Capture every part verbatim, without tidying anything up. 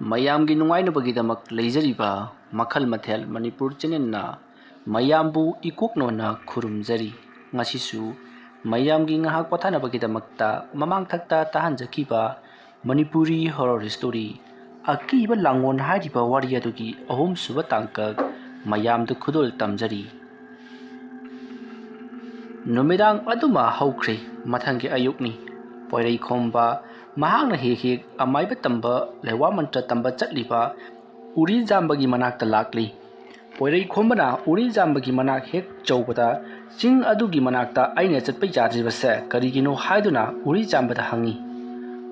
ꯃꯌꯥꯝꯒꯤ ꯅꯨꯡꯉꯥꯏꯅꯕꯒꯤꯗꯃꯛ ꯂꯩꯖꯔꯤꯕ ꯃꯈꯜ ꯃꯊꯦꯜ ꯃꯅꯤꯄꯨꯔ ꯆꯦꯅꯦꯜꯅ ꯃꯌꯥꯝꯕꯨ ꯏꯀꯣꯛꯅꯣꯅ ꯈꯨꯔꯨꯝꯖꯔꯤ꯫ ꯉꯁꯤꯁꯨ ꯃꯌꯥꯝꯒꯤ ꯉꯥꯏꯍꯥꯛ ꯄꯣꯊꯥꯅꯕꯒꯤꯗꯃꯛꯇ ꯃꯃꯥꯡꯊꯛꯇ ꯇꯥꯍꯟꯖꯈꯤꯕ ꯃꯅꯤꯄꯨꯔꯤ ꯍꯣꯔꯣꯔ ꯁ꯭ꯇꯣꯔꯤ ꯑꯀꯤꯕ ꯂꯥꯡꯑꯣꯟ ꯍꯥꯏꯔꯤꯕ ꯋꯥꯔꯤ ꯑꯗꯨꯒꯤ ꯑꯍꯨꯝꯁꯨꯕ ꯇꯥꯡꯀꯛ ꯃꯌꯥꯝꯗ ꯈꯨꯗꯣꯜ ꯇꯝꯖꯔꯤ꯫ ꯅꯨꯃꯤꯗꯥꯡ ꯑꯗꯨꯃ ꯍꯧꯈ꯭ꯔꯦ꯫ ꯃꯊꯪꯒꯤ ꯑꯌꯨꯛꯅꯤ꯫ ꯄꯣꯏꯔꯩꯈꯣꯝꯕ ꯃꯍꯥꯛꯅ ꯍꯦꯛ ꯍꯦꯛ ꯑꯃꯥꯏꯕ ꯇꯝꯕ, ꯂꯩꯋꯥ ꯃꯟꯇ꯭ꯔ ꯇꯝꯕ ꯆꯠꯂꯤꯕ ꯎꯔꯤꯖꯥꯝꯕꯒꯤ ꯃꯅꯥꯛꯇ ꯂꯥꯛꯂꯤ꯫ ꯄꯣꯏꯔꯩꯈꯣꯝꯕꯅ ꯎꯔꯤꯖꯥꯝꯕꯒꯤ ꯃꯅꯥꯛ ꯍꯦꯛ ꯌꯧꯕꯗ, "ꯆꯤꯡ ꯑꯗꯨꯒꯤ ꯃꯅꯥꯛꯇ ꯑꯩꯅ ꯆꯠꯄ ꯌꯥꯗ꯭ꯔꯤꯕꯁꯦ ꯀꯔꯤꯒꯤꯅꯣ?" ꯍꯥꯏꯗꯨꯅ ꯎꯔꯤꯖꯥꯝꯕꯗ ꯍꯪꯉꯤ꯫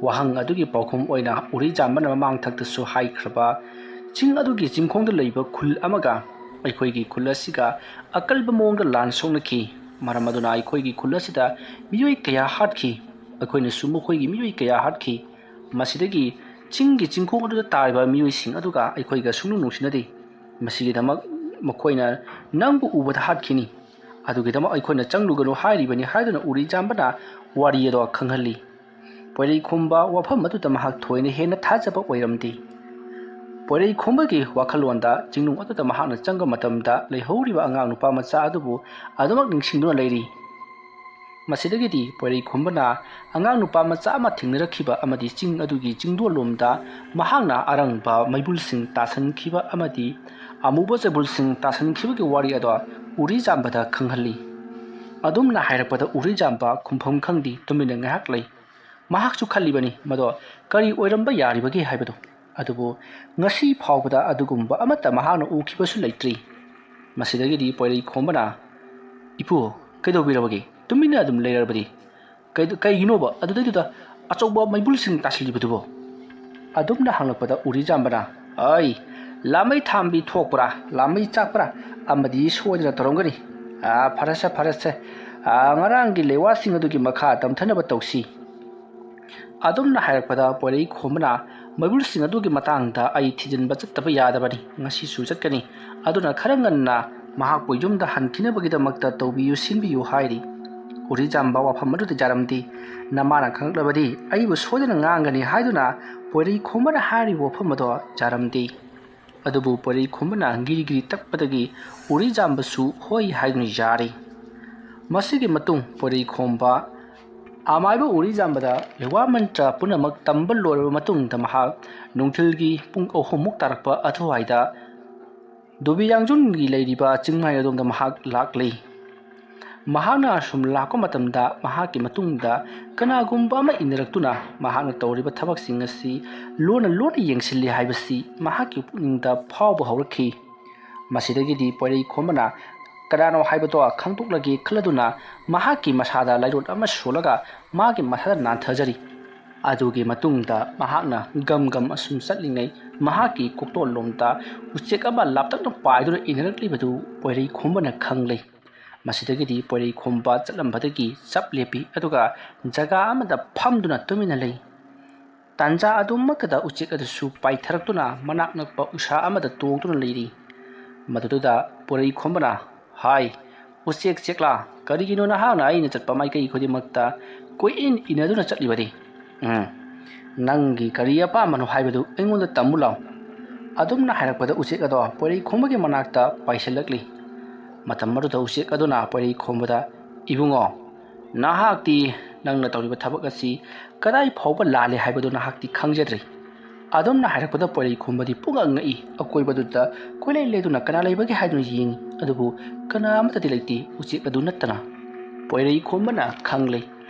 ꯋꯥꯍꯪ ꯑꯗꯨꯒꯤ ꯄꯥꯎꯈꯨꯝ ꯑꯣꯏꯅ ꯎꯔꯤꯖꯥꯝꯕꯅ ꯃꯃꯥꯡꯊꯛꯇꯁꯨ ꯍꯥꯏꯈ꯭ꯔꯕ, ꯆꯤꯡ ꯑꯗꯨꯒꯤ ꯆꯤꯡꯈꯣꯡꯗ ꯂꯩꯕ ꯈꯨꯜ ꯑꯃꯒ ꯑꯩꯈꯣꯏꯒꯤ ꯈꯨꯜ ꯑꯁꯤꯒ ꯑꯀꯜꯕ ꯃꯑꯣꯡꯗ ꯂꯥꯟ ꯁꯣꯛꯅꯈꯤ꯫ ꯃꯔꯝ ꯑꯗꯨꯅ ꯑꯩꯈꯣꯏꯒꯤ ꯈꯨꯜ ꯑꯁꯤꯗ ꯃꯤꯑꯣꯏ ꯀꯌꯥ ꯍꯥꯠꯈꯤ꯫ ꯑꯩꯈꯣꯏꯅꯁꯨ ꯃꯈꯣꯏꯒꯤ ꯃꯤꯑꯣꯏ ꯀꯌꯥ ꯍꯥꯠꯈꯤ꯫ ꯃꯁꯤꯗꯒꯤ ꯆꯤꯡꯒꯤ ꯆꯤꯡꯈꯣꯡ ꯑꯗꯨꯗ ꯇꯥꯔꯤꯕ ꯃꯤꯑꯣꯏꯁꯤꯡ ꯑꯗꯨꯒ ꯑꯩꯈꯣꯏꯒ ꯁꯨꯡꯅꯨꯡ ꯅꯨꯡꯁꯤꯅꯗꯦ꯫ ꯃꯁꯤꯒꯤꯗꯃꯛ ꯃꯈꯣꯏꯅ ꯅꯪꯕꯨ ꯎꯕꯗ ꯍꯥꯠꯈꯤꯅꯤ꯫ ꯑꯗꯨꯒꯤꯗꯃꯛ ꯑꯩꯈꯣꯏꯅ ꯆꯪꯂꯨꯒꯅꯨ ꯍꯥꯏꯔꯤꯕꯅꯤ ꯍꯥꯏꯗꯨꯅ ꯎꯔꯤꯖꯥꯝꯕꯅ ꯋꯥꯔꯤ ꯑꯗꯣ ꯈꯪꯍꯜꯂꯤ꯫ ꯄꯣꯏꯔꯩꯈꯣꯝꯕ ꯋꯥꯐꯝ ꯑꯗꯨꯗ ꯃꯍꯥꯛ ꯊꯣꯏꯅ ꯍꯦꯟꯅ ꯊꯥꯖꯕ ꯑꯣꯏꯔꯝꯗꯦ꯫ ꯄꯣꯏꯔꯩꯈꯣꯝꯕꯒꯤ ꯋꯥꯈꯜꯂꯣꯟꯗ ꯆꯤꯡꯅꯨꯡ ꯑꯗꯨꯗ ꯃꯍꯥꯛꯅ ꯆꯪꯕ ꯃꯇꯝꯗ ꯂꯩꯍꯧꯔꯤꯕ ꯑꯉꯥꯡ ꯅꯨꯄꯥ ꯃꯆꯥ ꯑꯗꯨꯕꯨ ꯑꯗꯨꯃꯛ ꯅꯤꯡꯁꯤꯡꯗꯨꯅ ꯂꯩꯔꯤ꯫ ꯃꯁꯤꯗꯒꯤꯗꯤ ꯄꯣꯏꯔꯩꯈꯣꯝꯕꯅ ꯑꯉꯥꯡ ꯅꯨꯄꯥ ꯃꯆꯥ ꯑꯃ ꯊꯦꯡꯅꯔꯛꯈꯤꯕ ꯑꯃꯗꯤ ꯆꯤꯡ ꯑꯗꯨꯒꯤ ꯆꯤꯡꯗꯣꯜꯂꯣꯝꯗ ꯃꯍꯥꯛꯅ ꯑꯔꯪꯕ ꯃꯩꯕꯨꯜꯁꯤꯡ ꯇꯥꯁꯟꯈꯤꯕ ꯑꯃꯗꯤ ꯑꯃꯨꯕ ꯆꯩꯕꯨꯜꯁꯤꯡ ꯇꯥꯁꯟꯈꯤꯕꯒꯤ ꯋꯥꯔꯤ ꯑꯗꯣ ꯎꯔꯤꯖꯥꯝꯕꯗ ꯈꯪꯍꯜꯂꯤ꯫ ꯑꯗꯨꯝꯅ ꯍꯥꯏꯔꯛꯄꯗ ꯎꯔꯤꯖꯥꯝꯕ ꯈꯨꯝꯐꯝ ꯈꯪꯗꯦ, ꯇꯨꯃꯤꯟꯅ ꯉꯥꯏꯍꯥꯛ ꯂꯩ꯫ ꯃꯍꯥꯛꯁꯨ ꯈꯜꯂꯤꯕꯅꯤ ꯃꯗꯣ ꯀꯔꯤ ꯑꯣꯏꯔꯝꯕ ꯌꯥꯔꯤꯕꯒꯦ ꯍꯥꯏꯕꯗꯨ꯫ ꯑꯗꯨꯕꯨ ꯉꯁꯤ ꯐꯥꯎꯕꯗ ꯑꯗꯨꯒꯨꯝꯕ ꯑꯃꯠꯇ ꯃꯍꯥꯛꯅ ꯎꯈꯤꯕꯁꯨ ꯂꯩꯇ꯭ꯔꯤ꯫ ꯃꯁꯤꯗꯒꯤꯗꯤ ꯄꯣꯏꯔꯩꯈꯣꯝꯕꯅ, "ꯏꯄꯨ, ꯀꯩꯗꯧꯕꯤꯔꯕꯒꯦ? ꯇꯨꯃꯤꯟꯅ ꯑꯗꯨꯝ ꯂꯩꯔꯕꯗꯤ? ꯀꯩ-, ꯀꯩꯒꯤꯅꯣꯕ ꯑꯗꯨꯗꯩꯗꯨꯗ ꯑꯆꯧꯕ ꯃꯩꯕꯨꯜꯁꯤꯡ ꯇꯥꯁꯤꯜꯂꯤꯕꯗꯨꯕꯣ?" ꯑꯗꯨꯝꯅ ꯍꯪꯂꯛꯄꯗ ꯎꯔꯤꯖꯥꯝꯕꯅ, "ꯑꯩ, ꯂꯥꯃꯩ ꯊꯥꯟꯕꯤ ꯊꯣꯛꯄ꯭ꯔꯥ, ꯂꯥꯃꯩ ꯆꯥꯛꯄ꯭ꯔꯥ ꯑꯃꯗꯤ ꯁꯣꯏꯗꯅ ꯇꯧꯔꯝꯒꯅꯤ꯫ ꯑꯥ, ꯐꯔꯦꯁꯦ, ꯐꯔꯦꯁꯦ꯫ ꯑꯥ, ꯉꯔꯥꯡꯒꯤ ꯂꯩꯋꯥꯁꯤꯡ ꯑꯗꯨꯒꯤ ꯃꯈꯥ ꯇꯝꯊꯅꯕ ꯇꯧꯁꯤ꯫" ꯑꯗꯨꯝꯅ ꯍꯥꯏꯔꯛꯄꯗ ꯄꯣꯏꯔꯩꯈꯣꯝꯕꯅ, "ꯃꯩꯕꯨꯜꯁꯤꯡ ꯑꯗꯨꯒꯤ ꯃꯇꯥꯡꯗ ꯑꯩ ꯊꯤꯖꯤꯟꯕ ꯆꯠꯇꯕ ꯌꯥꯗꯕꯅꯤ꯫ ꯉꯁꯤꯁꯨ ꯆꯠꯀꯅꯤ꯫ ꯑꯗꯨꯅ ꯈꯔ ꯉꯟꯅ ꯃꯍꯥꯛꯄꯨ ꯌꯨꯝꯗ ꯍꯟꯈꯤꯅꯕꯒꯤꯗꯃꯛꯇ ꯇꯧꯕꯤꯌꯨ, ꯁꯤꯟꯕꯤꯌꯨ" ꯍꯥꯏꯔꯤ꯫ ꯎꯔꯤꯖꯥꯝꯕ ꯋꯥꯐꯝ ꯑꯗꯨꯗ ꯌꯥꯔꯝꯗꯦ꯫ "ꯅꯃꯥꯅ ꯈꯪꯂꯛꯂꯕꯗꯤ ꯑꯩꯕꯨ ꯁꯣꯏꯗꯅ ꯉꯥꯡꯒꯅꯤ" ꯍꯥꯏꯗꯨꯅ ꯄꯣꯏꯔꯩꯈꯣꯝꯕꯅ ꯍꯥꯏꯔꯤꯕ ꯋꯥꯐꯝ ꯑꯗꯣ ꯌꯥꯔꯝꯗꯦ꯫ ꯑꯗꯨꯕꯨ ꯄꯣꯏꯔꯩꯈꯣꯝꯕꯅ ꯒꯤꯔꯤ ꯒꯤꯔꯤ ꯇꯛꯄꯗꯒꯤ ꯎꯔꯤꯖꯥꯝꯕꯁꯨ ꯍꯣꯏ ꯍꯥꯏꯗꯨꯅ ꯌꯥꯔꯦ꯫ ꯃꯁꯤꯒꯤ ꯃꯇꯨꯡ ꯄꯣꯏꯔꯩꯈꯣꯝꯕ ꯑꯃꯥꯏꯕ ꯎꯔꯤꯖꯥꯝꯕꯗ ꯂꯩꯋꯥ ꯃꯟꯇ꯭ꯔ ꯄꯨꯝꯅꯃꯛ ꯇꯝꯕ ꯂꯣꯏꯔꯕ ꯃꯇꯨꯡꯗ ꯃꯍꯥꯛ ꯅꯨꯡꯊꯤꯜꯒꯤ ꯄꯨꯡ ꯑꯍꯨꯝꯃꯨꯛ ꯇꯥꯔꯛꯄ ꯑꯗꯨꯋꯥꯏꯗ ꯗꯨꯕꯤ ꯌꯥꯡꯖꯨꯟꯒꯤ ꯂꯩꯔꯤꯕ ꯆꯤꯡꯃꯥꯏ ꯑꯗꯣꯝꯗ ꯃꯍꯥꯛ ꯂꯥꯛꯂꯤ꯫ ꯃꯍꯥꯛꯅ ꯁꯨꯝ ꯂꯥꯛꯄ ꯃꯇꯝꯗ ꯃꯍꯥꯛꯀꯤ ꯃꯇꯨꯡꯗ ꯀꯅꯥꯒꯨꯝꯕ ꯑꯃ ꯏꯟꯅꯔꯛꯇꯨꯅ ꯃꯍꯥꯛꯅ ꯇꯧꯔꯤꯕ ꯊꯕꯛꯁꯤꯡ ꯑꯁꯤ ꯂꯣꯟꯅ ꯂꯣꯟꯅ ꯌꯦꯡꯁꯤꯜꯂꯤ ꯍꯥꯏꯕꯁꯤ ꯃꯍꯥꯛꯀꯤ ꯄꯨꯛꯅꯤꯡꯗ ꯐꯥꯎꯕ ꯍꯧꯔꯛꯈꯤ꯫ ꯃꯁꯤꯗꯒꯤꯗꯤ ꯄꯣꯏꯔꯩꯈꯣꯝꯕꯅ ꯀꯅꯥꯅꯣ ꯍꯥꯏꯕꯗꯣ ꯈꯪꯗꯣꯛꯂꯒꯦ ꯈꯜꯂꯗꯨꯅ ꯃꯍꯥꯛꯀꯤ ꯃꯁꯥꯗ ꯂꯥꯏꯔꯣꯠ ꯑꯃ ꯁꯣꯜꯂꯒ ꯃꯥꯒꯤ ꯃꯁꯥꯗ ꯅꯥꯟꯊꯖꯔꯤ꯫ ꯑꯗꯨꯒꯤ ꯃꯇꯨꯡꯗ ꯃꯍꯥꯛꯅ ꯒꯝ ꯒꯝ ꯑꯁꯨꯝ ꯆꯠꯂꯤꯉꯩ ꯃꯍꯥꯛꯀꯤ ꯀꯣꯛꯇꯣꯟꯂꯣꯝꯗ ꯎꯆꯦꯛ ꯑꯃ ꯂꯥꯞꯇꯛꯅ ꯄꯥꯏꯗꯨꯅ ꯏꯟꯅꯔꯛꯂꯤꯕꯗꯨ ꯄꯣꯏꯔꯩꯈꯣꯝꯕꯅ ꯈꯪꯂꯦ꯫ ꯃꯁꯤꯗꯒꯤꯗꯤ ꯄꯣꯏꯔꯩꯈꯣꯝꯕ ꯆꯠꯂꯝꯕꯗꯒꯤ ꯆꯞ ꯂꯦꯞꯄꯤ, ꯑꯗꯨꯒ ꯖꯒꯥ ꯑꯃꯗ ꯐꯝꯗꯨꯅ ꯇꯨꯃꯤꯟꯅ ꯂꯩ꯫ ꯇꯥꯟꯖꯥ ꯑꯗꯨꯃꯛꯇꯗ ꯎꯆꯦꯛ ꯑꯗꯨꯁꯨ ꯄꯥꯏꯊꯔꯛꯇꯨꯅ ꯃꯅꯥꯛ ꯅꯛꯄ ꯎꯁꯥ ꯑꯃꯗ ꯇꯣꯡꯗꯨꯅ ꯂꯩꯔꯤ꯫ ꯃꯗꯨꯗꯨꯗ ꯄꯣꯏꯔꯩꯈꯣꯝꯕꯅ, "ꯍꯥꯏ, ꯎꯆꯦꯛ ꯆꯦꯛꯂꯥ, ꯀꯔꯤꯒꯤꯅꯣ ꯅꯍꯥꯛꯅ ꯑꯩꯅ ꯆꯠꯄ ꯃꯥꯏꯀꯩ ꯈꯨꯗꯤꯡꯃꯛꯇ ꯀꯣꯏꯏꯟ ꯏꯟꯅꯗꯨꯅ ꯆꯠꯂꯤꯕꯗꯤ? ꯎꯝ, ꯅꯪꯒꯤ ꯀꯔꯤ ꯑꯄꯥꯝꯕꯅꯣ ꯍꯥꯏꯕꯗꯨ ꯑꯩꯉꯣꯟꯗ ꯇꯝꯃꯨ ꯂꯥꯎ꯫" ꯑꯗꯨꯝꯅ ꯍꯥꯏꯔꯛꯄꯗ ꯎꯆꯦꯛ ꯑꯗꯣ ꯄꯣꯏꯔꯩꯈꯣꯝꯕꯒꯤ ꯃꯅꯥꯛꯇ ꯄꯥꯏꯁꯤꯜꯂꯛꯂꯤ꯫ ꯃꯇꯝ ꯑꯗꯨꯗ ꯎꯆꯦꯛ ꯑꯗꯨꯅ ꯄꯣꯏꯔꯩꯈꯣꯝꯕꯗ, "ꯏꯕꯨꯡꯉꯣ, ꯅꯍꯥꯛꯇꯤ ꯅꯪꯅ ꯇꯧꯔꯤꯕ ꯊꯕꯛ ꯑꯁꯤ ꯀꯗꯥꯏ ꯐꯥꯎꯕ ꯂꯥꯜꯂꯦ ꯍꯥꯏꯕꯗꯨ ꯅꯍꯥꯛꯇꯤ ꯈꯪꯖꯗ꯭ꯔꯤ꯫" ꯑꯗꯨꯝꯅ ꯍꯥꯏꯔꯛꯄꯗ ꯄꯣꯏꯔꯩꯈꯣꯝꯕꯗꯤ ꯄꯨꯡꯉꯛ ꯉꯛꯏ꯫ ꯑꯀꯣꯏꯕꯗꯨꯗ ꯀꯣꯏꯂꯩ ꯂꯩꯗꯨꯅ ꯀꯅꯥ ꯂꯩꯕꯒꯦ ꯍꯥꯏꯗꯨꯅ ꯌꯦꯡꯉꯤ, ꯑꯗꯨꯕꯨ ꯀꯅꯥ ꯑꯃꯠꯇꯗꯤ ꯂꯩꯇꯦ, ꯎꯆꯦꯛ ꯑꯗꯨ ꯅꯠꯇꯅ꯫ ꯄꯣꯏꯔꯩꯈꯣꯝꯕꯅ ꯈꯪꯂꯦ,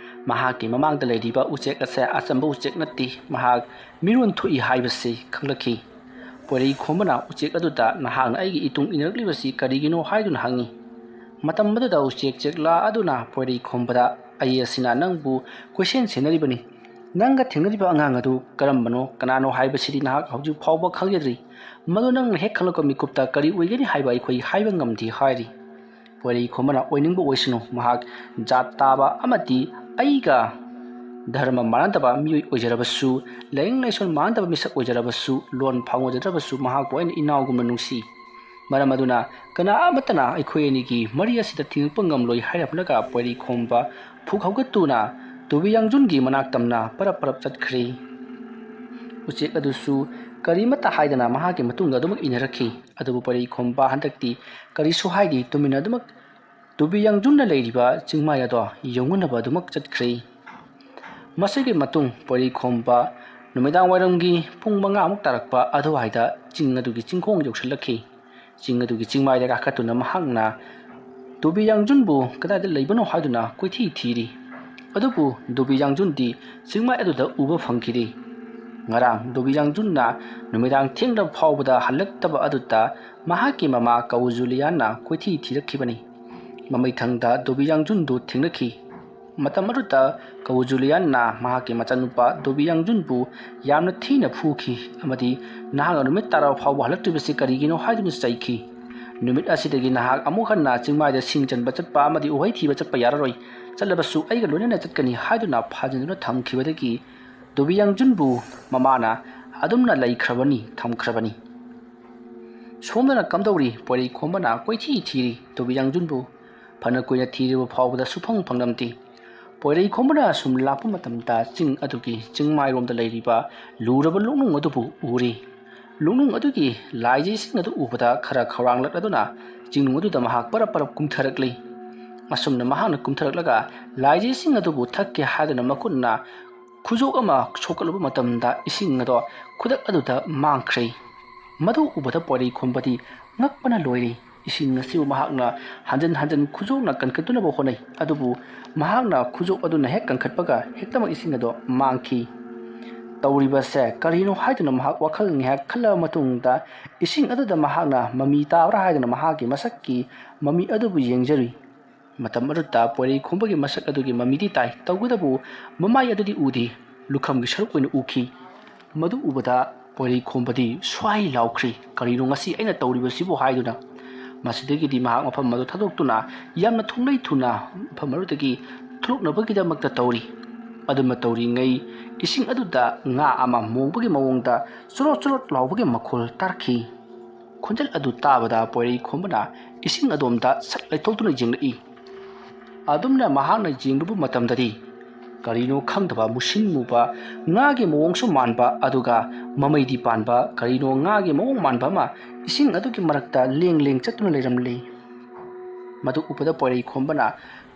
ꯃꯍꯥꯛꯀꯤ ꯃꯃꯥꯡꯗ ꯂꯩꯔꯤꯕ ꯎꯆꯦꯛ ꯑꯁꯦ ꯑꯆꯝꯕ ꯎꯆꯦꯛ ꯅꯠꯇꯦ, ꯃꯍꯥꯛ ꯃꯤꯔꯣꯟ ꯊꯣꯛꯏ ꯍꯥꯏꯕꯁꯤ ꯈꯪꯂꯛꯈꯤ꯫ ꯄꯣꯏꯔꯩꯈꯣꯝꯕꯅ ꯎꯆꯦꯛ ꯑꯗꯨꯗ, "ꯅꯍꯥꯛꯅ ꯑꯩꯒꯤ ꯏꯇꯨꯡ ꯏꯟꯅꯔꯛꯂꯤꯕꯁꯤ ꯀꯔꯤꯒꯤꯅꯣ?" ꯍꯥꯏꯗꯨꯅ ꯍꯪꯉꯤ꯫ ꯃꯇꯝ ꯑꯗꯨꯗ ꯎꯆꯦꯛ ꯆꯦꯛꯂꯥ ꯑꯗꯨꯅ ꯄꯣꯏꯔꯩꯈꯣꯝꯕꯗ, "ꯑꯩ ꯑꯁꯤꯅ ꯅꯪꯕꯨ ꯀꯣꯏꯁꯦꯟ ꯁꯦꯟꯅꯔꯤꯕꯅꯤ꯫ ꯅꯪꯒ ꯊꯦꯡꯅꯔꯤꯕ ꯑꯉꯥꯡ ꯑꯗꯨ ꯀꯔꯝꯕꯅꯣ, ꯀꯅꯥꯅꯣ ꯍꯥꯏꯕꯁꯤꯗꯤ ꯅꯍꯥꯛ ꯍꯧꯖꯤꯛ ꯐꯥꯎꯕ ꯈꯪꯖꯗ꯭ꯔꯤ꯫ ꯃꯗꯨ ꯅꯪꯅ ꯍꯦꯛ ꯈꯪꯂꯛꯄ ꯃꯤꯀꯨꯞꯇ ꯀꯔꯤ ꯑꯣꯏꯒꯅꯤ ꯍꯥꯏꯕ ꯑꯩꯈꯣꯏ ꯍꯥꯏꯕ ꯉꯝꯗꯦ" ꯍꯥꯏꯔꯤ꯫ ꯄꯣꯏꯔꯩꯈꯣꯝꯕꯅ, "ꯑꯣꯏꯅꯤꯡꯕ ꯑꯣꯏꯁꯅꯨ, ꯃꯍꯥꯛ ꯖꯥꯠ ꯇꯥꯕ ꯑꯃꯗꯤ ꯑꯩꯒ ꯙꯔꯃ ꯃꯥꯟꯅꯗꯕ ꯃꯤꯑꯣꯏ ꯑꯣꯏꯖꯔꯕꯁꯨ, ꯂꯥꯏꯅꯤꯡ ꯂꯥꯏꯁꯣꯟ ꯃꯥꯟꯅꯗꯕ ꯃꯤꯁꯛ ꯑꯣꯏꯖꯔꯕꯁꯨ, ꯂꯣꯟ ꯐꯥꯎꯅꯖꯗ꯭ꯔꯕꯁꯨ, ꯃꯍꯥꯛꯄꯨ ꯑꯩꯅ ꯏꯅꯥꯎꯒꯨꯝꯅ ꯅꯨꯡꯁꯤ꯫ ꯃꯔꯝ ꯑꯗꯨꯅ ꯀꯅꯥ ꯑꯃꯠꯇꯅ ꯑꯩꯈꯣꯏ ꯑꯅꯤꯒꯤ ꯃꯔꯤ ꯑꯁꯤꯗ ꯊꯤꯡꯉꯛꯄ ꯉꯝꯂꯣꯏ" ꯍꯥꯏꯔꯝꯂꯒ ꯄꯣꯏꯔꯩꯈꯣꯝꯕ ꯐꯨꯛ ꯍꯧꯒꯠꯇꯨꯅ ꯇꯨꯕꯤ ꯌꯥꯡꯖꯨꯟꯒꯤ ꯃꯅꯥꯛ ꯇꯝꯅ ꯄꯔꯞ ꯄꯔꯞ ꯆꯠꯈ꯭ꯔꯦ꯫ ꯎꯆꯦꯛ ꯑꯗꯨꯁꯨ ꯀꯔꯤꯃꯠꯇ ꯍꯥꯏꯗꯅ ꯃꯍꯥꯛꯀꯤ ꯃꯇꯨꯡꯗ ꯑꯗꯨꯃꯛ ꯏꯟꯅꯔꯛꯈꯤ꯫ ꯑꯗꯨꯕꯨ ꯄꯣꯏꯔꯩꯈꯣꯝꯕ ꯍꯟꯗꯛꯇꯤ ꯀꯔꯤꯁꯨ ꯍꯥꯏꯗꯦ, ꯇꯨꯃꯤꯟꯅ ꯑꯗꯨꯃꯛ ꯗꯣꯕꯤ ꯌꯥꯡꯖꯨꯟꯅ ꯂꯩꯔꯤꯕ ꯆꯤꯡꯃꯥꯏ ꯑꯗꯣ ꯌꯧꯉꯨꯅꯕ ꯑꯗꯨꯃꯛ ꯆꯠꯈ꯭ꯔꯦ꯫ ꯃꯁꯤꯒꯤ ꯃꯇꯨꯡ ꯄꯣꯏꯔꯩꯈꯣꯝꯕ ꯅꯨꯃꯤꯗꯥꯡ ꯋꯥꯏꯔꯝꯒꯤ ꯄꯨꯡ ꯃꯉꯥꯃꯨꯛ ꯇꯥꯔꯛꯄ ꯑꯗꯨꯋꯥꯏꯗ ꯆꯤꯡ ꯑꯗꯨꯒꯤ ꯆꯤꯡꯈꯣꯡ ꯌꯧꯁꯤꯜꯂꯛꯈꯤ꯫ ꯆꯤꯡ ꯑꯗꯨꯒꯤ ꯆꯤꯡꯃꯥꯏꯗ ꯀꯥꯈꯠꯇꯨꯅ ꯃꯍꯥꯛꯅ ꯗꯣꯕꯤ ꯌꯥꯡꯖꯨꯟꯕꯨ ꯀꯗꯥꯏꯗ ꯂꯩꯕꯅꯣ ꯍꯥꯏꯗꯨꯅ ꯀꯣꯏꯊꯤ ꯊꯤꯔꯤ꯫ ꯑꯗꯨꯕꯨ ꯗꯣꯕꯤ ꯌꯥꯡꯖꯨꯟꯗꯤ ꯆꯤꯡꯃꯥꯏ ꯑꯗꯨꯗ ꯎꯕ ꯐꯪꯈꯤꯗꯦ꯫ ꯉꯔꯥꯡ ꯗꯣꯕꯤ ꯌꯥꯡꯖꯨꯟꯅ ꯅꯨꯃꯤꯗꯥꯡ ꯊꯦꯡꯂꯕ ꯐꯥꯎꯕꯗ ꯍꯜꯂꯛꯇꯕ ꯑꯗꯨꯗ ꯃꯍꯥꯛꯀꯤ ꯃꯃꯥ ꯀꯧ ꯖꯨꯂꯤꯌꯥꯟꯅ ꯀꯣꯏꯊꯤ ꯊꯤꯔꯛꯈꯤꯕꯅꯤ꯫ ꯃꯃꯩꯊꯪꯗ ꯗꯣꯕꯤ ꯌꯥꯡꯖꯨꯟꯗꯨ ꯊꯦꯡꯅꯈꯤ꯫ ꯃꯇꯝ ꯑꯗꯨꯗ ꯀꯧ ꯖꯨꯂꯤꯌꯥꯟꯅ ꯃꯍꯥꯛꯀꯤ ꯃꯆꯥꯅꯨꯄꯥ ꯗꯣꯕꯤ ꯌꯥꯡꯖꯨꯟꯕꯨ ꯌꯥꯝꯅ ꯊꯤꯅ ꯐꯨꯈꯤ ꯑꯃꯗꯤ "ꯅꯍꯥꯛꯅ ꯅꯨꯃꯤꯠ ꯇꯥꯔꯕ ꯐꯥꯎꯕ ꯍꯜꯂꯛꯇ꯭ꯔꯤꯕꯁꯤ ꯀꯔꯤꯒꯤꯅꯣ?" ꯍꯥꯏꯗꯨꯅ ꯆꯩꯈꯤ꯫ "ꯅꯨꯃꯤꯠ ꯑꯁꯤꯗꯒꯤ ꯅꯍꯥꯛ ꯑꯃꯨꯛ ꯍꯟꯅ ꯆꯤꯡꯃꯥꯏꯗ ꯁꯤꯡ ꯆꯟꯕ ꯆꯠꯄ ꯑꯃꯗꯤ ꯎꯍꯩ ꯊꯤꯕ ꯆꯠꯄ ꯌꯥꯔꯔꯣꯏ꯫ ꯆꯠꯂꯕꯁꯨ ꯑꯩꯒ ꯂꯣꯏꯅꯅ ꯆꯠꯀꯅꯤ" ꯍꯥꯏꯗꯨꯅ ꯐꯥꯖꯤꯟꯗꯨꯅ ꯊꯝꯈꯤꯕꯗꯒꯤ ꯗꯣꯕꯤ ꯌꯥꯡꯖꯨꯟꯕꯨ ꯃꯃꯥꯅ ꯑꯗꯨꯝꯅ ꯂꯩꯈ꯭ꯔꯕꯅꯤ, ꯊꯝꯈ꯭ꯔꯕꯅꯤ꯫ ꯁꯣꯝꯗꯅ ꯀꯝꯗꯧꯔꯤ? ꯄꯣꯏꯔꯩꯈꯣꯝꯕꯅ ꯀꯣꯏꯊꯤ ꯊꯤꯔꯤ ꯗꯣꯕꯤ ꯌꯥꯡꯖꯨꯟꯕꯨ꯫ ꯐꯅ ꯀꯨꯏꯅ ꯊꯤꯔꯤꯕ ꯐꯥꯎꯕꯗ ꯁꯨꯐꯪ ꯐꯪꯂꯝꯗꯦ꯫ ꯄꯣꯏꯔꯩꯈꯣꯝꯕꯅ ꯁꯨꯝ ꯂꯥꯛꯄ ꯃꯇꯝꯗ ꯆꯤꯡ ꯑꯗꯨꯒꯤ ꯆꯤꯡꯃꯥꯏꯔꯣꯝꯗ ꯂꯩꯔꯤꯕ ꯂꯨꯔꯕ ꯂꯣꯛꯅꯨꯡ ꯑꯗꯨꯕꯨ ꯎꯔꯤ꯫ ꯂꯣꯛꯅꯨꯡ ꯑꯗꯨꯒꯤ ꯂꯥꯏꯖꯩꯁꯤꯡ ꯑꯗꯨ ꯎꯕꯗ ꯈꯔ ꯈꯧꯔꯥꯡꯂꯛꯂꯗꯨꯅ ꯆꯤꯡꯅꯨꯡ ꯑꯗꯨꯗ ꯃꯍꯥꯛ ꯄꯔꯞ ꯄꯔꯞ ꯀꯨꯝꯊꯔꯛꯂꯤ꯫ ꯑꯁꯨꯝꯅ ꯃꯍꯥꯛꯅ ꯀꯨꯝꯊꯔꯛꯂꯒ ꯂꯥꯏꯖꯩꯁꯤꯡ ꯑꯗꯨꯕꯨ ꯊꯛꯀꯦ ꯍꯥꯏꯗꯨꯅ ꯃꯈꯨꯠꯅ ꯈꯨꯖꯣꯛ ꯑꯃ ꯁꯣꯛꯀꯠꯂꯨꯕ ꯃꯇꯝꯗ ꯏꯁꯤꯡ ꯑꯗꯣ ꯈꯨꯗꯛ ꯑꯗꯨꯗ ꯃꯥꯡꯈ꯭ꯔꯦ꯫ ꯃꯗꯨ ꯎꯕꯗ ꯄꯣꯏꯔꯩꯈꯣꯝꯕꯗꯤ ꯉꯛꯄꯅ ꯂꯣꯏꯔꯦ꯫ ꯏꯁꯤꯡ ꯑꯁꯤꯕꯨ ꯃꯍꯥꯛꯅ ꯍꯟꯖꯤꯟ ꯍꯟꯖꯤꯟ ꯈꯨꯖꯣꯛꯅ ꯀꯟꯈꯠꯇꯨꯅꯕ ꯍꯣꯠꯅꯩ, ꯑꯗꯨꯕꯨ ꯃꯍꯥꯛꯅ ꯈꯨꯖꯣꯛ ꯑꯗꯨꯅ ꯍꯦꯛ ꯀꯟꯈꯠꯄꯒ ꯍꯦꯛꯇꯃꯛ ꯏꯁꯤꯡ ꯑꯗꯣ ꯃꯥꯡꯈꯤ꯫ ꯇꯧꯔꯤꯕꯁꯦ ꯀꯔꯤꯅꯣ ꯍꯥꯏꯗꯨꯅ ꯃꯍꯥꯛ ꯋꯥꯈꯜ ꯉꯥꯏꯍꯥꯛ ꯈꯜꯂꯕ ꯃꯇꯨꯡꯗ ꯏꯁꯤꯡ ꯑꯗꯨꯗ ꯃꯍꯥꯛꯅ ꯃꯃꯤ ꯇꯥꯕ꯭ꯔꯥ ꯍꯥꯏꯗꯨꯅ ꯃꯍꯥꯛꯀꯤ ꯃꯁꯛꯀꯤ ꯃꯃꯤ ꯑꯗꯨꯕꯨ ꯌꯦꯡꯖꯔꯨꯏ꯫ ꯃꯇꯝ ꯑꯗꯨꯗ ꯄꯣꯏꯔꯩꯈꯣꯝꯕꯒꯤ ꯃꯁꯛ ꯑꯗꯨꯒꯤ ꯃꯃꯤꯗꯤ ꯇꯥꯏ, ꯇꯧꯕꯇꯕꯨ ꯃꯃꯥꯏ ꯑꯗꯨꯗꯤ ꯎꯗꯦ, ꯂꯨꯈꯝꯒꯤ ꯁꯔꯨꯛ ꯑꯣꯏꯅ ꯎꯈꯤ꯫ ꯃꯗꯨ ꯎꯕꯗ ꯄꯣꯏꯔꯩꯈꯣꯝꯕꯗꯤ ꯁ꯭ꯋꯥꯏ ꯂꯥꯎꯈ꯭ꯔꯤ, "ꯀꯔꯤꯅꯣ ꯉꯁꯤ ꯑꯩꯅ ꯇꯧꯔꯤꯕꯁꯤꯕꯨ?" ꯍꯥꯏꯗꯨꯅ꯫ ꯃꯁꯤꯗꯒꯤꯗꯤ ꯃꯍꯥꯛ ꯃꯐꯝ ꯑꯗꯨ ꯊꯥꯗꯣꯛꯇꯨꯅ ꯌꯥꯝꯅ ꯊꯨꯡꯂꯩ ꯊꯨꯅ ꯃꯐꯝ ꯑꯗꯨꯗꯒꯤ ꯊꯣꯛꯂꯛꯅꯕꯒꯤꯗꯃꯛꯇ ꯇꯧꯔꯤ꯫ ꯑꯗꯨꯝꯅ ꯇꯧꯔꯤꯉꯩ ꯏꯁꯤꯡ ꯑꯗꯨꯗ ꯉꯥ ꯑꯃ ꯃꯣꯡꯕꯒꯤ ꯃꯑꯣꯡꯗ ꯆꯣꯔꯣꯠ ꯆꯣꯔꯣꯠ ꯂꯥꯎꯕꯒꯤ ꯃꯈꯣꯜ ꯇꯥꯔꯛꯈꯤ꯫ ꯈꯣꯟꯖꯦꯜ ꯑꯗꯨ ꯇꯥꯕꯗ ꯄꯣꯏꯔꯩꯈꯣꯝꯕꯅ ꯏꯁꯤꯡ ꯑꯗꯣꯝꯗ ꯁꯠ ꯂꯩꯊꯣꯛꯇꯨꯅ ꯌꯦꯡꯂꯛꯏ꯫ ꯑꯗꯨꯝꯅ ꯃꯍꯥꯛꯅ ꯌꯦꯡꯂꯨꯕ ꯃꯇꯝꯗꯗꯤ ꯀꯔꯤꯅꯣ ꯈꯪꯗꯕ, ꯃꯨꯁꯤꯟ ꯃꯨꯕ, ꯉꯥꯒꯤ ꯃꯑꯣꯡꯁꯨ ꯃꯥꯟꯕ, ꯑꯗꯨꯒ ꯃꯃꯩꯗꯤ ꯄꯥꯟꯕ, ꯀꯔꯤꯅꯣ ꯉꯥꯒꯤ ꯃꯑꯣꯡ ꯃꯥꯟꯕ ꯑꯃ ꯏꯁꯤꯡ ꯑꯗꯨꯒꯤ ꯃꯔꯛꯇ ꯂꯦꯡ ꯂꯦꯡ ꯆꯠꯇꯨꯅ ꯂꯩꯔꯝꯂꯤ꯫ ꯃꯗꯨ ꯎꯕꯗ ꯄꯣꯏꯔꯩ ꯈꯣꯝꯕꯅ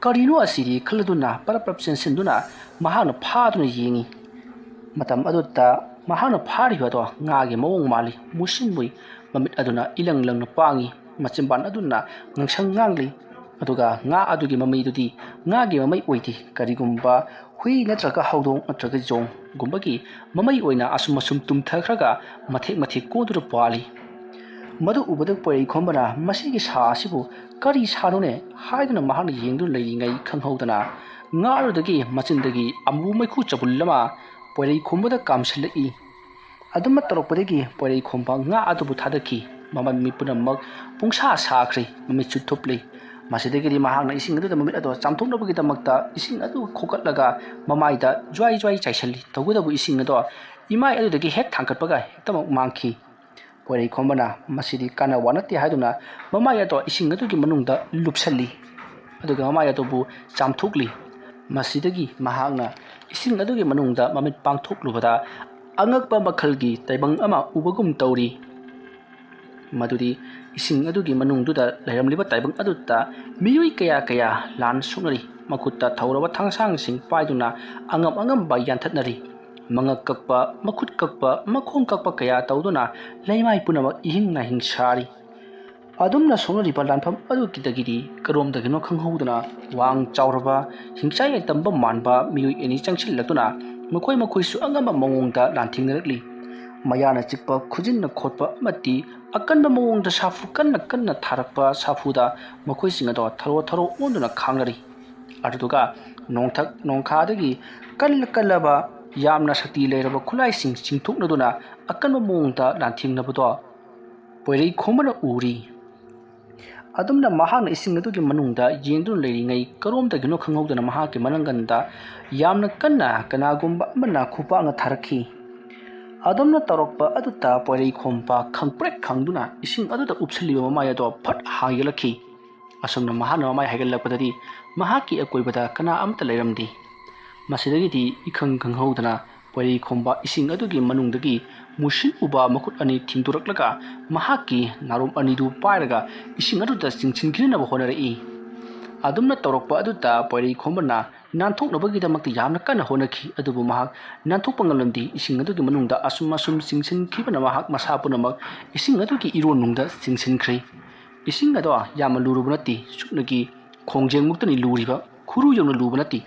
"ꯀꯔꯤꯅꯣ ꯑꯁꯤꯗꯤ?" ꯈꯜꯂꯗꯨꯅ ꯄꯔꯞ ꯄꯔꯞ ꯆꯦꯟꯁꯤꯟꯗꯨꯅ ꯃꯍꯥꯛꯅ ꯐꯥꯗꯨꯅ ꯌꯦꯡꯉꯤ꯫ ꯃꯇꯝ ꯑꯗꯨꯗ ꯃꯍꯥꯛꯅ ꯐꯥꯔꯤꯕ ꯑꯗꯣ ꯉꯥꯒꯤ ꯃꯑꯣꯡ ꯃꯥꯜꯂꯤ꯫ ꯃꯨꯁꯤꯟ ꯃꯨꯏ꯫ ꯃꯃꯤꯠ ꯑꯗꯨꯅ ꯏꯂꯪ ꯂꯪꯅ ꯄꯥꯡꯉꯤ꯫ ꯃꯆꯤꯟꯕꯥꯟ ꯑꯗꯨꯅ ꯉꯪꯁꯪ ꯉꯥꯡꯂꯤ꯫ ꯑꯗꯨꯒ ꯉꯥ ꯑꯗꯨꯒꯤ ꯃꯃꯩꯗꯨꯗꯤ ꯉꯥꯒꯤ ꯃꯃꯩ ꯑꯣꯏꯗꯦ꯫ ꯀꯔꯤꯒꯨꯝꯕ ꯍꯨꯏ ꯅꯠꯇ꯭ꯔꯒ ꯍꯧꯗꯣꯡ ꯅꯠꯇ꯭ꯔꯒ ꯌꯣꯡꯒꯨꯝꯕꯒꯤ ꯃꯃꯩ ꯑꯣꯏꯅ ꯑꯁꯨꯝ ꯑꯁꯨꯝ ꯇꯨꯝꯊꯈ꯭ꯔꯒ ꯃꯊꯦꯛ ꯃꯊꯦꯛ ꯀꯣꯟꯗꯨꯅ ꯄꯥꯜꯂꯤ꯫ ꯃꯗꯨ ꯎꯕꯗ ꯄꯣꯏꯔꯩ ꯈꯣꯝꯕꯅ "ꯃꯁꯤꯒꯤ ꯁꯥ ꯑꯁꯤꯕꯨ ꯀꯔꯤ ꯁꯥꯅꯣꯅꯦ?" ꯍꯥꯏꯗꯨꯅ ꯃꯍꯥꯛꯅ ꯌꯦꯡꯗꯨꯅ ꯂꯩꯔꯤꯉꯩ ꯈꯪꯍꯧꯗꯅ ꯉꯥ ꯑꯗꯨꯗꯒꯤ ꯃꯆꯤꯟꯗꯒꯤ ꯑꯃꯨꯕ ꯃꯩꯈꯨ ꯆꯕꯨꯜ ꯑꯃ ꯄꯣꯏꯔꯩ ꯈꯣꯝꯕꯗ ꯀꯥꯝꯁꯤꯜꯂꯛꯏ꯫ ꯑꯗꯨꯝꯅ ꯇꯧꯔꯛꯄꯗꯒꯤ ꯄꯣꯏꯔꯩ ꯈꯣꯝꯕ ꯉꯥ ꯑꯗꯨꯕꯨ ꯊꯥꯗꯈꯤ꯫ ꯃꯃꯜ ꯃꯤ ꯄꯨꯝꯅꯃꯛ ꯄꯨꯡꯁꯥ ꯁꯥꯈ꯭ꯔꯦ꯫ ꯃꯃꯤꯠꯁꯨ ꯊꯨꯞꯂꯤ꯫ ꯃꯁꯤꯗꯒꯤꯗꯤ ꯃꯍꯥꯛꯅ ꯏꯁꯤꯡ ꯑꯗꯨꯗ ꯃꯃꯤꯠ ꯑꯗꯨ ꯆꯥꯝꯊꯣꯛꯅꯕꯒꯤꯗꯃꯛꯇ ꯏꯁꯤꯡ ꯑꯗꯨ ꯈꯣꯀꯠꯂꯒ ꯃꯃꯥꯏꯗ ꯖ꯭ꯋꯥꯏ ꯖ꯭ꯋꯥꯏ ꯆꯥꯏꯁꯤꯜꯂꯤ꯫ ꯇꯧꯕꯇꯕꯨ ꯏꯁꯤꯡ ꯑꯗꯣ ꯏꯃꯥꯏ ꯑꯗꯨꯗꯒꯤ ꯍꯦꯛ ꯊꯥꯡꯒꯠꯄꯒ ꯍꯦꯛꯇꯃꯛ ꯃꯥꯡꯈꯤ꯫ ꯄꯣꯏꯔꯩ ꯈꯣꯝꯕꯅ "ꯃꯁꯤꯗꯤ ꯀꯥꯟꯅꯕ ꯅꯠꯇꯦ" ꯍꯥꯏꯗꯨꯅ ꯃꯃꯥꯏ ꯑꯗꯣ ꯏꯁꯤꯡ ꯑꯗꯨꯒꯤ ꯃꯅꯨꯡꯗ ꯂꯨꯞꯁꯜꯂꯤ꯫ ꯑꯗꯨꯒ ꯃꯃꯥꯏ ꯑꯗꯨꯕꯨ ꯆꯥꯝꯊꯣꯛꯂꯤ꯫ ꯃꯁꯤꯗꯒꯤ ꯃꯍꯥꯛꯅ ꯏꯁꯤꯡ ꯑꯗꯨꯒꯤ ꯃꯅꯨꯡꯗ ꯃꯃꯤꯠ ꯄꯥꯡꯊꯣꯛꯂꯨꯕꯗ ꯑꯉꯛꯄ ꯃꯈꯜꯒꯤ ꯇꯥꯏꯕꯪ ꯑꯃ ꯎꯕꯒꯨꯝ ꯇꯧꯔꯤ꯫ ꯃꯗꯨꯗꯤ ꯏꯁꯤꯡ ꯑꯗꯨꯒꯤ ꯃꯅꯨꯡꯗꯨꯗ ꯂꯩꯔꯝꯂꯤꯕ ꯇꯥꯏꯕꯪ ꯑꯗꯨꯗ ꯃꯤꯑꯣꯏ ꯀꯌꯥ ꯀꯌꯥ ꯂꯥꯟ ꯁꯣꯛꯅꯔꯤ꯫ ꯃꯈꯨꯠꯇ ꯊꯧꯔꯕ ꯊꯥꯡꯁꯥꯡꯁꯤꯡ ꯄꯥꯏꯗꯨꯅ ꯑꯉꯝ ꯑꯉꯝꯕ ꯌꯥꯟꯊꯠꯅꯔꯤ꯫ ꯃꯉꯛ ꯀꯛꯄ, ꯃꯈꯨꯠ ꯀꯛꯄ, ꯃꯈꯣꯡ ꯀꯛꯄ ꯀꯌꯥ ꯇꯧꯗꯨꯅ ꯂꯩꯃꯥꯏ ꯄꯨꯝꯅꯃꯛ ꯏꯍꯤꯡ ꯅꯥꯍꯤꯡ ꯁꯥꯔꯤ꯫ ꯑꯗꯨꯝꯅ ꯁꯣꯛꯅꯔꯤꯕ ꯂꯥꯟꯐꯝ ꯑꯗꯨꯒꯤꯗꯒꯤꯗꯤ ꯀꯔꯣꯝꯗꯒꯤꯅꯣ ꯈꯪꯍꯧꯗꯅ ꯋꯥꯡ ꯆꯥꯎꯔꯕ, ꯍꯤꯡꯆꯥꯏ ꯌꯥꯏꯇꯝꯕ ꯃꯥꯟꯕ ꯃꯤꯑꯣꯏ ꯑꯅꯤ ꯆꯪꯁꯤꯜꯂꯛꯇꯨꯅ ꯃꯈꯣꯏ ꯃꯈꯣꯏꯁꯨ ꯑꯉꯝꯕ ꯃꯑꯣꯡꯗ ꯂꯥꯟꯊꯦꯡꯅꯔꯛꯂꯤ꯫ ꯃꯌꯥꯅ ꯆꯤꯛꯄ, ꯈꯨꯖꯤꯟꯅ ꯈꯣꯠꯄ ꯑꯃꯗꯤ ꯑꯀꯟꯕ ꯃꯑꯣꯡꯗ ꯁꯥꯐꯨ ꯀꯟꯅ ꯀꯟꯅ ꯊꯥꯔꯛꯄ ꯁꯥꯐꯨꯗ ꯃꯈꯣꯏꯁꯤꯡ ꯑꯗꯣ ꯊꯔꯣ ꯊꯔꯣ ꯑꯣꯟꯗꯨꯅ ꯈꯥꯡꯅꯔꯤ꯫ ꯑꯗꯨꯗꯨꯒ ꯅꯣꯡꯊꯛ ꯅꯣꯡꯈꯥꯗꯒꯤ ꯀꯜꯂ ꯀꯜꯂꯕ, ꯌꯥꯝꯅ ꯁꯛꯇꯤ ꯂꯩꯔꯕ ꯈꯨꯠꯂꯥꯏꯁꯤꯡ ꯆꯤꯡꯊꯣꯛꯅꯗꯨꯅ ꯑꯀꯟꯕ ꯃꯑꯣꯡꯗ ꯂꯥꯟꯊꯦꯡꯅꯕꯗꯣ ꯄꯣꯏꯔꯩ ꯈꯣꯝꯕꯅ ꯎꯔꯤ꯫ ꯑꯗꯨꯝꯅ ꯃꯍꯥꯛꯅ ꯏꯁꯤꯡ ꯑꯗꯨꯒꯤ ꯃꯅꯨꯡꯗ ꯌꯦꯡꯗꯨꯅ ꯂꯩꯔꯤꯉꯩ ꯀꯔꯣꯝꯗꯒꯤꯅꯣ ꯈꯪꯍꯧꯗꯅ ꯃꯍꯥꯛꯀꯤ ꯃꯅꯪꯒꯟꯗ ꯌꯥꯝꯅ ꯀꯟꯅ ꯀꯅꯥꯒꯨꯝꯕ ꯑꯃꯅ ꯈꯨꯄꯥꯛꯅ ꯊꯥꯔꯛꯈꯤ꯫ ꯑꯗꯨꯝꯅ ꯇꯧꯔꯛꯄ ꯑꯗꯨꯗ ꯄꯣꯏꯔꯩ ꯈꯣꯝꯕ ꯈꯪꯄ꯭ꯔꯦꯛ ꯈꯪꯗꯨꯅ ꯏꯁꯤꯡ ꯑꯗꯨꯗ ꯎꯞꯁꯤꯜꯂꯤꯕ ꯃꯃꯥꯏ ꯑꯗꯣ ꯐꯠ ꯍꯥꯏꯒꯠꯂꯛꯈꯤ꯫ ꯑꯁꯨꯝꯅ ꯃꯍꯥꯛꯅ ꯃꯃꯥꯏ ꯍꯥꯏꯒꯠꯂꯛꯄꯗꯗꯤ ꯃꯍꯥꯛꯀꯤ ꯑꯀꯣꯏꯕꯗ ꯀꯅꯥ ꯑꯃꯠꯇ ꯂꯩꯔꯝꯗꯦ꯫ ꯃꯁꯤꯗꯒꯤꯗꯤ ꯏꯈꯪ ꯈꯪꯍꯧꯗꯅ ꯄꯣꯏꯔꯩꯈꯣꯝꯕ ꯏꯁꯤꯡ ꯑꯗꯨꯒꯤ ꯃꯅꯨꯡꯗꯒꯤ ꯃꯨꯁꯤꯟ ꯃꯨꯕ ꯃꯈꯨꯠ ꯑꯅꯤ ꯊꯤꯡꯗꯣꯔꯛꯂꯒ ꯃꯍꯥꯛꯀꯤ ꯅꯥꯔꯣꯝ ꯑꯅꯤꯗꯨ ꯄꯥꯏꯔꯒ ꯏꯁꯤꯡ ꯑꯗꯨꯗ ꯆꯤꯡꯁꯤꯟꯈꯤꯅꯕ ꯍꯣꯠꯅꯔꯛꯏ꯫ ꯑꯗꯨꯝꯅ ꯇꯧꯔꯛꯄ ꯑꯗꯨꯗ ꯄꯣꯏꯔꯩꯈꯣꯝꯕꯅ ꯅꯥꯟꯊꯣꯛꯅꯕꯒꯤꯗꯃꯛꯇ ꯌꯥꯝꯅ ꯀꯟꯅ ꯍꯣꯠꯅꯈꯤ, ꯑꯗꯨꯕꯨ ꯃꯍꯥꯛ ꯅꯥꯟꯊꯣꯛꯄ ꯉꯝꯂꯝꯗꯦ꯫ ꯏꯁꯤꯡ ꯑꯗꯨꯒꯤ ꯃꯅꯨꯡꯗ ꯑꯁꯨꯝ ꯑꯁꯨꯝ ꯆꯤꯡꯁꯤꯟꯈꯤꯕꯅ ꯃꯍꯥꯛ ꯃꯁꯥ ꯄꯨꯝꯅꯃꯛ ꯏꯁꯤꯡ ꯑꯗꯨꯒꯤ ꯏꯔꯣꯟꯅꯨꯡꯗ ꯆꯤꯡꯁꯤꯟꯈ꯭ꯔꯦ꯫ ꯏꯁꯤꯡ ꯑꯗꯣ ꯌꯥꯝꯅ ꯂꯨꯔꯨꯕ ꯅꯠꯇꯦ, ꯁꯨꯞꯅꯒꯤ ꯈꯣꯡꯖꯦꯡꯃꯨꯛꯇꯅꯤ ꯂꯨꯔꯤꯕ, ꯈꯨꯔꯨ ꯌꯧꯅ ꯂꯨꯕ ꯅꯠꯇꯦ꯫